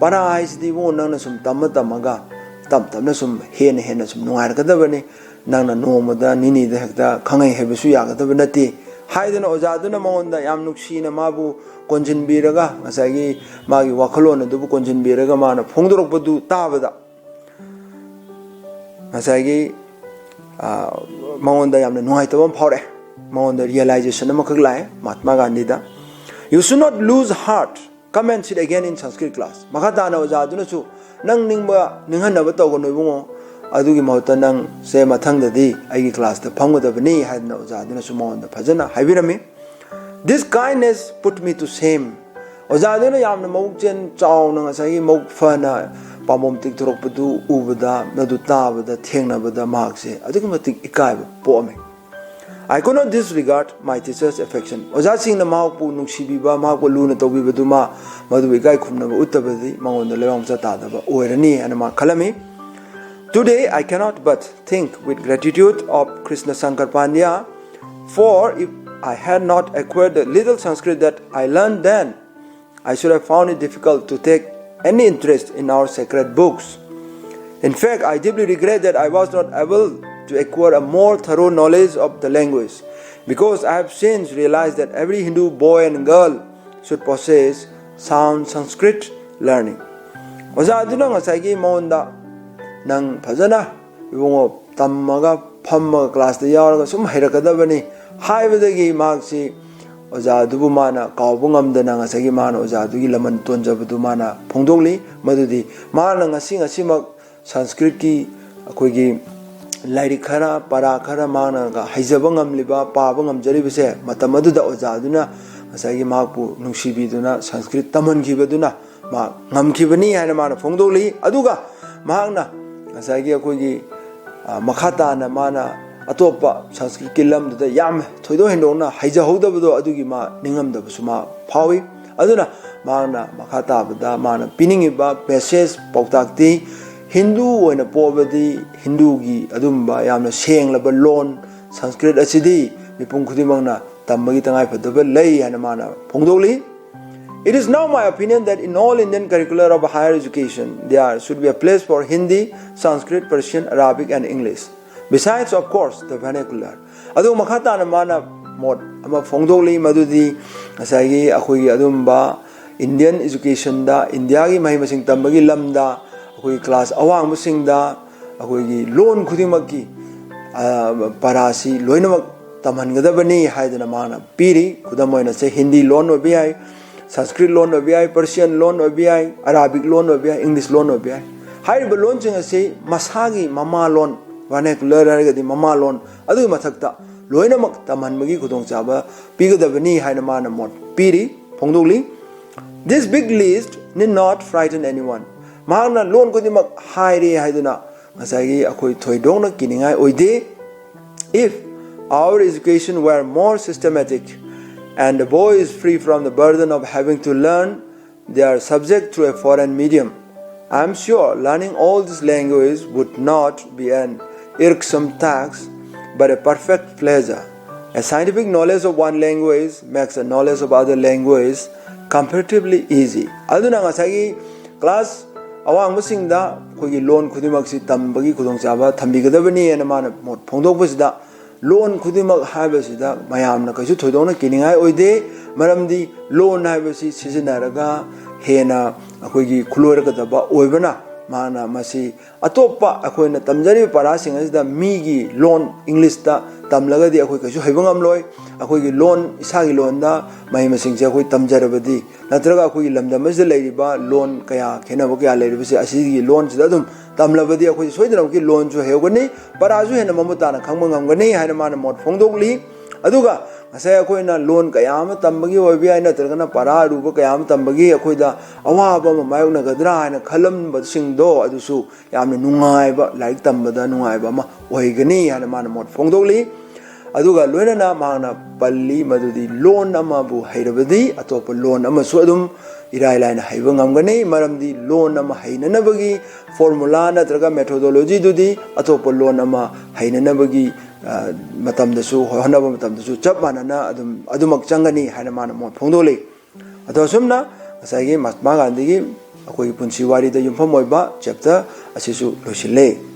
"ꯄꯔꯥ ꯍꯥꯏꯁꯤꯗꯤ ꯏꯕꯨꯡꯉꯣ, ꯅꯪꯅ ꯁꯨꯝ ꯇꯝꯃ ꯇꯝꯃꯒ ꯇꯞ ꯇꯞꯅ ꯁꯨꯝ ꯍꯦꯟꯅ ꯍꯦꯟꯅ ꯁꯨꯝ ꯅꯨꯡꯉꯥꯏꯔꯛꯀꯗꯕꯅꯤ꯫ ꯅꯪꯅ ꯅꯣꯡꯃꯗ ꯅꯤꯅꯤꯗ ꯍꯦꯛꯇ ꯈꯪꯍꯩ ꯍꯩꯕꯁꯨ ꯌꯥꯒꯗꯕ ꯅꯠꯇꯦ" ꯍꯥꯏꯗꯅ ꯑꯣꯖꯥꯗꯨꯅ ꯃꯉꯣꯟꯗ ꯌꯥꯝ ꯅꯨꯡꯁꯤꯅ ꯃꯥꯕꯨ ꯀꯣꯟꯁꯤꯟꯕꯤꯔꯒ, ꯉꯁꯥꯏꯒꯤ ꯃꯥꯒꯤ ꯋꯥꯈꯜꯂꯣꯟ ꯑꯗꯨꯕꯨ ꯀꯣꯟꯁꯤꯟꯕꯤꯔꯒ ꯃꯥꯅ ꯐꯣꯡꯗꯣꯔꯛꯄꯗꯨ ꯇꯥꯕꯗ, ꯉꯁꯥꯏꯒꯤ, ꯑ, ꯃꯉꯣꯟꯗ ꯌꯥꯝꯅ ꯅꯨꯡꯉꯥꯏꯇꯕ ꯑꯃ ꯐꯥꯎꯔꯛꯑꯦ꯫ ꯃꯉꯣꯟꯗ ꯔꯤꯌꯦꯂꯥꯏꯖꯦꯁꯟ ꯑꯃꯈꯛ ꯂꯥꯛꯑꯦ Mahatma ꯒꯥꯟꯙꯤꯗ, "You should not lose heart. Come and sit again in Sanskrit class." ꯃꯈꯥ ꯇꯥꯅ ꯑꯣꯖꯥꯗꯨꯅꯁꯨ, "ꯅꯪ ꯅꯤꯡꯕ ꯅꯤꯡꯍꯟꯅꯕ ꯇꯧꯒꯅꯨ ꯏꯕꯨꯡꯉꯣ, ꯑꯗꯨꯒꯤ ꯃꯍꯨꯠꯇ ꯅꯪ ꯁꯦ ꯃꯊꯪꯗꯗꯤ ꯑꯩꯒꯤ ꯀ꯭ꯂꯥꯁꯇ ꯐꯝꯒꯗꯕꯅꯤ" ꯍꯥꯏꯗꯅ ꯑꯣꯖꯥꯗꯨꯅꯁꯨ ꯃꯉꯣꯟꯗ ꯐꯖꯅ ꯍꯥꯏꯕꯤꯔꯝꯃꯤ꯫ "This kindness put me to shame." ꯑꯣꯖꯥꯗꯨꯅ ꯌꯥꯝꯅ ꯃꯕꯨꯛꯆꯦꯜ ꯆꯥꯎꯅ ꯉꯁꯥꯏꯒꯤ ꯃꯕꯨꯛ ꯐꯅ ꯄꯥꯝꯕꯣꯝ ꯇꯤꯛꯊꯣꯔꯛꯄꯗꯨ ꯎꯕꯗ, ꯃꯗꯨ ꯇꯥꯕꯗ, ꯊꯦꯡꯅꯕꯗ ꯃꯍꯥꯛꯁꯦ ꯑꯗꯨꯛꯀꯤ ꯃꯇꯤꯛ ꯏꯀꯥꯏꯕ ꯄꯣꯛꯑꯝꯃꯤ꯫ "I could not disregard my teacher's affection." ꯑꯣꯖꯥꯁꯤꯡꯅ ꯃꯍꯥꯛꯄꯨ ꯅꯨꯡꯁꯤꯕꯤꯕ, ꯃꯍꯥꯛꯄꯨ ꯂꯨꯅ ꯇꯧꯕꯤꯕꯗꯨꯃ, ꯃꯗꯨꯕꯨ ꯏꯀꯥꯏ ꯈꯨꯝꯅꯕ ꯎꯠꯇꯕꯗꯤ ꯃꯉꯣꯟꯗ ꯂꯩꯕꯥꯛ ꯃꯆꯥ ꯇꯥꯗꯕ ꯑꯣꯏꯔꯅꯤ ꯍꯥꯏꯅ ꯃꯥ ꯈꯜꯂꯝꯃꯤ꯫ "Today I cannot but think with gratitude of Krishna Shankar Pandya, for if I had not acquired the little Sanskrit that I learned then, I should have found it difficult to take any interest in our sacred books. In fact, I deeply regret that I was not able to acquire a more thorough knowledge of the language, because I have since realized that every Hindu boy and girl should possess sound Sanskrit learning. ꯑꯣꯖꯥꯗꯨꯅ ꯉꯁꯥꯏꯒꯤ ꯃꯉꯣꯟꯗ, "ꯅꯪ ꯐꯖꯅ, ꯏꯕꯨꯡꯉꯣ, ꯇꯝꯃꯒ, ꯐꯝꯃꯒ, ꯀ꯭ꯂꯥꯁꯇ ꯌꯥꯎꯔꯒ ꯁꯨꯝ ꯍꯩꯔꯛꯀꯗꯕꯅꯤ" ꯍꯥꯏꯕꯗꯒꯤ ꯃꯍꯥꯛꯁꯤ ꯑꯣꯖꯥꯗꯨꯕꯨ ꯃꯥꯅ ꯀꯥꯎꯕ ꯉꯝꯗꯅ, ꯉꯁꯥꯏꯒꯤ ꯃꯥꯅ ꯑꯣꯖꯥꯗꯨꯒꯤ ꯂꯃꯟ ꯇꯣꯟꯖꯕꯗꯨ ꯃꯥꯅ ꯐꯣꯡꯗꯣꯛꯂꯤ꯫ ꯃꯗꯨꯗꯤ ꯃꯥꯅ ꯉꯁꯤ ꯉꯁꯤꯃꯛ ꯁꯪꯁꯀ꯭ꯔꯤꯠꯀꯤ ꯑꯩꯈꯣꯏꯒꯤ ꯂꯥꯏꯔꯤꯛ ꯈꯔ, ꯄꯔꯥ ꯈꯔ ꯃꯥꯅꯒ ꯍꯩꯖꯕ ꯉꯝꯂꯤꯕ, ꯄꯥꯕ ꯉꯝꯖꯔꯤꯕꯁꯦ, ꯃꯇꯝ ꯑꯗꯨꯗ ꯑꯣꯖꯥꯗꯨꯅ ꯉꯁꯥꯏꯒꯤ ꯃꯍꯥꯛꯄꯨ ꯅꯨꯡꯁꯤꯕꯤꯗꯨꯅ ꯁꯪꯁꯀ꯭ꯔꯤꯠ ꯇꯝꯍꯟꯈꯤꯕꯗꯨꯅ ꯃꯍꯥꯛ ꯉꯝꯈꯤꯕꯅꯤ ꯍꯥꯏꯅ ꯃꯥꯅ ꯐꯣꯡꯗꯣꯛꯂꯤ꯫ ꯑꯗꯨꯒ ꯃꯍꯥꯛꯅ ꯉꯁꯥꯏꯒꯤ ꯑꯩꯈꯣꯏꯒꯤ, ꯑ, ꯃꯈꯥ ꯇꯥꯅ ꯃꯥꯅ ꯑꯇꯣꯞꯄ ꯁꯪꯁꯀ꯭ꯔꯤꯠꯀꯤ ꯂꯝꯗꯨꯗ ꯌꯥꯝ ꯊꯣꯏꯗꯣꯛ ꯍꯦꯟꯗꯣꯛꯅ ꯍꯩꯖꯍꯧꯗꯕꯗꯣ, ꯑꯗꯨꯒꯤ ꯃꯥ ꯅꯤꯡꯉꯝꯗꯕꯁꯨ ꯃꯥ ꯐꯥꯎꯏ꯫ ꯑꯗꯨꯅ ꯃꯍꯥꯛꯅ ꯃꯈꯥ ꯇꯥꯕꯗ ꯃꯥꯅ ꯄꯤꯅꯤꯡꯉꯤꯕ ꯃꯦꯁꯦꯖ, ꯄꯥꯎꯇꯥꯛꯇꯤ, ꯍꯤꯟꯗꯨ ꯑꯣꯏꯅ ꯄꯣꯛꯑꯕꯗꯤ ꯍꯤꯟꯗꯨꯒꯤ ꯑꯗꯨꯝꯕ ꯌꯥꯝꯅ ꯁꯦꯡꯂꯕ ꯂꯣꯟ ꯁꯪꯁꯀ꯭ꯔꯤꯠ ꯑꯁꯤꯗꯤ ꯃꯤꯄꯨꯝ ꯈꯨꯗꯤꯡꯃꯛꯅ ꯇꯝꯕꯒꯤ ꯇꯉꯥꯏꯐꯗꯕ ꯂꯩ ꯍꯥꯏꯅ ꯃꯥꯅ ꯐꯣꯡꯗꯣꯛꯂꯤ꯫ It is now my opinion that in all Indian curricula of higher education, there should be a place for Hindi, Sanskrit, Persian, Arabic and English, besides, of course, the vernacular. ꯑꯗꯨ ꯃꯈꯥ ꯇꯥꯅ ꯃꯥꯅ ꯃꯣꯠ ꯑꯃ ꯐꯣꯡꯗꯣꯛꯂꯤ, ꯃꯗꯨꯗꯤ ꯉꯁꯥꯏꯒꯤ ꯑꯩꯈꯣꯏꯒꯤ ꯑꯗꯨꯝꯕ ꯏꯟꯗꯤꯌꯟ ꯏꯖꯨꯀꯦꯁꯟꯗ, ꯏꯟꯗꯤꯌꯥꯒꯤ ꯃꯍꯩ ꯃꯁꯤꯡ ꯇꯝꯕꯒꯤ ꯂꯝꯗ ꯑꯩꯈꯣꯏꯒꯤ ꯀ꯭ꯂꯥꯁ ꯑꯋꯥꯡꯕꯁꯤꯡꯗ ꯑꯩꯈꯣꯏꯒꯤ ꯂꯣꯟ ꯈꯨꯗꯤꯡꯃꯛꯀꯤ, ꯑ, ꯄꯔꯥꯁꯤ ꯂꯣꯏꯅꯃꯛ ꯇꯝꯍꯟꯒꯗꯕꯅꯤ ꯍꯥꯏꯗꯅ ꯃꯥꯅ ꯄꯤꯔꯤ꯫ ꯈꯨꯗꯝ ꯑꯣꯏꯅ ꯁꯦ, ꯍꯤꯟꯗꯤ ꯂꯣꯟ ꯑꯣꯏꯕ ꯌꯥꯏ, ꯁꯪꯁꯀ꯭ꯔꯤꯠ ꯂꯣꯟ ꯑꯣꯏꯕ ꯌꯥꯏ, ꯄꯔꯁꯤꯌꯟ ꯂꯣꯟ ꯑꯣꯏꯕ ꯌꯥꯏ, ꯑꯔꯥꯕꯤꯛ ꯂꯣꯟ ꯑꯣꯏꯕ ꯌꯥꯏ, ꯏꯪꯂꯤꯁ ꯂꯣꯟ ꯑꯣꯏꯕ ꯌꯥꯏ꯫ ꯍꯥꯏꯔꯤꯕ ꯂꯣꯟꯁꯤꯡ ꯑꯁꯤ ꯃꯁꯥꯒꯤ ꯃꯃꯥ ꯂꯣꯟ, vernacular ꯍꯥꯏꯔꯒꯗꯤ ꯃꯃꯥ ꯂꯣꯟ, ꯑꯗꯨꯒꯤ ꯃꯊꯛꯇ ꯂꯣꯏꯅꯃꯛ ꯇꯝꯍꯟꯕꯒꯤ ꯈꯨꯗꯣꯡꯆꯥꯕ ꯄꯤꯒꯗꯕꯅꯤ ꯍꯥꯏꯅ ꯃꯥꯅ ꯃꯣꯠ ꯄꯤꯔꯤ, ꯐꯣꯡꯗꯣꯛꯂꯤ꯫ This big list need not frighten anyone. ꯃꯍꯥꯛꯅ ꯂꯣꯟ ꯈꯨꯗꯤꯡꯃꯛ ꯍꯥꯏꯔꯦ ꯍꯥꯏꯗꯨꯅ ꯉꯁꯥꯏꯒꯤ ꯑꯩꯈꯣꯏ ꯊꯣꯏꯗꯣꯛꯅ ꯀꯤꯅꯤꯡꯉꯥꯏ ꯑꯣꯏꯗꯦ꯫ If our education were more systematic and the boy is free from the burden of having to learn their subject through a foreign medium, I am sure learning all these languages would not be an irksome task, but a perfect pleasure. A scientific knowledge of one language makes a knowledge of other languages comparatively easy. ꯑꯗꯨꯅ ꯉꯁꯥꯏꯒꯤ class ꯑꯋꯥꯡꯕꯁꯤꯡꯗ ꯑꯩꯈꯣꯏꯒꯤ ꯂꯣꯟ ꯈꯨꯗꯤꯡꯃꯛꯁꯤ ꯇꯝꯕꯒꯤ ꯈꯨꯗꯣꯡꯆꯥꯕ ꯊꯝꯕꯤꯒꯗꯕꯅꯤ ꯍꯥꯏꯅ ꯃꯥꯅ ꯃꯣꯠ ꯐꯣꯡꯗꯣꯛꯄꯁꯤꯗ, ꯂꯣꯟ ꯈꯨꯗꯤꯡꯃꯛ ꯍꯥꯏꯕꯁꯤꯗ ꯃꯌꯥꯝꯅ ꯀꯩꯁꯨ ꯊꯣꯏꯗꯣꯛꯅ ꯀꯤꯅꯤꯡꯉꯥꯏ ꯑꯣꯏꯗꯦ꯫ ꯃꯔꯝꯗꯤ ꯂꯣꯟ ꯍꯥꯏꯕꯁꯤ ꯁꯤꯖꯤꯟꯅꯔꯒ ꯍꯦꯟꯅ ꯑꯩꯈꯣꯏꯒꯤ ꯈꯨꯂꯣꯏꯔꯛꯀꯗꯕ ꯑꯣꯏꯕꯅ, ꯃꯥꯅ ꯃꯁꯤ ꯑꯇꯣꯞꯄ ꯑꯩꯈꯣꯏꯅ ꯇꯝꯖꯔꯤꯕ ꯄꯔꯥꯁꯤꯡ ꯑꯁꯤꯗ ꯃꯤꯒꯤ ꯂꯣꯟ ꯏꯪꯂꯤꯁꯇ ꯇꯝꯂꯒꯗꯤ ꯑꯩꯈꯣꯏ ꯀꯩꯁꯨ ꯍꯩꯕ ꯉꯝꯂꯣꯏ꯫ ꯑꯩꯈꯣꯏꯒꯤ ꯂꯣꯟ, ꯏꯁꯥꯒꯤ ꯂꯣꯟꯗ ꯃꯍꯩ ꯃꯁꯤꯡꯁꯦ ꯑꯩꯈꯣꯏ ꯇꯝꯖꯔꯕꯗꯤ, ꯅꯠꯇ꯭ꯔꯒ ꯑꯩꯈꯣꯏꯒꯤ ꯂꯝꯗꯝ ꯑꯁꯤꯗ ꯂꯩꯔꯤꯕ ꯂꯣꯟ ꯀꯌꯥ, ꯈꯦꯠꯅꯕ ꯀꯌꯥ ꯂꯩꯔꯤꯕꯁꯦ, ꯑꯁꯤꯒꯤ ꯂꯣꯟꯁꯤꯗ ꯑꯗꯨꯝ ꯇꯝꯂꯕꯗꯤ ꯑꯩꯈꯣꯏ ꯁꯣꯏꯗꯅꯃꯛꯀꯤ ꯂꯣꯟꯁꯨ ꯍꯩꯍꯧꯒꯅꯤ, ꯄꯔꯥꯁꯨ ꯍꯦꯟꯅ ꯃꯃꯨꯠ ꯇꯥꯅ ꯈꯪꯕ ꯉꯝꯒꯅꯤ ꯍꯥꯏꯅ ꯃꯥꯅ ꯃꯣꯠ ꯐꯣꯡꯗꯣꯛꯂꯤ꯫ ꯑꯗꯨꯒ ꯉꯁꯥꯏ ꯑꯩꯈꯣꯏꯅ ꯂꯣꯟ ꯀꯌꯥ ꯑꯃ ꯇꯝꯕꯒꯤ ꯑꯣꯏꯕ ꯌꯥꯏ, ꯅꯠꯇ꯭ꯔꯒꯅ ꯄꯔꯥ ꯑꯔꯨꯕ ꯀꯌꯥ ꯑꯃ ꯇꯝꯕꯒꯤ ꯑꯩꯈꯣꯏꯗ ꯑꯋꯥꯕ ꯑꯃ ꯃꯥꯌꯣꯛꯅꯒꯗ꯭ꯔꯥ ꯍꯥꯏꯅ ꯈꯜꯂꯝꯕꯁꯤꯡꯗꯣ, ꯑꯗꯨꯁꯨ ꯌꯥꯝꯅ ꯅꯨꯡꯉꯥꯏꯕ, ꯂꯥꯏꯔꯤꯛ ꯇꯝꯕꯗ ꯅꯨꯡꯉꯥꯏꯕ ꯑꯃ ꯑꯣꯏꯒꯅꯤ ꯍꯥꯏꯅ ꯃꯥꯅ ꯃꯣꯠ ꯐꯣꯡꯗꯣꯛꯂꯤ꯫ ꯑꯗꯨꯒ ꯂꯣꯏꯅꯅ ꯃꯍꯥꯛꯅ ꯄꯜꯂꯤ ꯃꯗꯨꯗꯤ ꯂꯣꯟ ꯑꯃꯕꯨ ꯍꯩꯔꯕꯗꯤ ꯑꯇꯣꯞꯄ ꯂꯣꯟ ꯑꯃꯁꯨ ꯑꯗꯨꯝ ꯏꯔꯥꯏ ꯂꯥꯏꯅ ꯍꯩꯕ ꯉꯝꯒꯅꯤ꯫ ꯃꯔꯝꯗꯤ ꯂꯣꯟ ꯑꯃ ꯍꯩꯅꯅꯕꯒꯤ ꯐꯣꯔꯃꯨꯂꯥ ꯅꯠꯇ꯭ꯔꯒ ꯃꯦꯊꯣꯗꯣꯂꯣꯖꯤꯗꯨꯗꯤ ꯑꯇꯣꯞꯄ ꯂꯣꯟ ꯑꯃ ꯍꯩꯅꯅꯕꯒꯤ, ꯑ, ꯃꯇꯝꯗꯁꯨ, ꯍꯣꯠꯅꯕ ꯃꯇꯝꯗꯁꯨ ꯆꯞ ꯃꯥꯟꯅꯅ ꯑꯗꯨꯝ, ꯑꯗꯨꯃꯛ ꯆꯪꯒꯅꯤ ꯍꯥꯏꯅ ꯃꯥꯅ ꯃꯣꯠ ꯐꯣꯡꯗꯣꯛꯂꯤ꯫ ꯑꯗꯣ ꯑꯁꯨꯝꯅ ꯉꯁꯥꯏꯒꯤ ꯃꯍꯥꯠꯃꯥ ꯒꯥꯟꯙꯤꯒꯤ ꯑꯩꯈꯣꯏꯒꯤ ꯄꯨꯟꯁꯤ ꯋꯥꯔꯤꯗ ꯌꯨꯝꯐꯝ ꯑꯣꯏꯕ ꯆꯦꯞꯇꯔ ꯑꯁꯤꯁꯨ ꯂꯣꯏꯁꯤꯜꯂꯦ꯫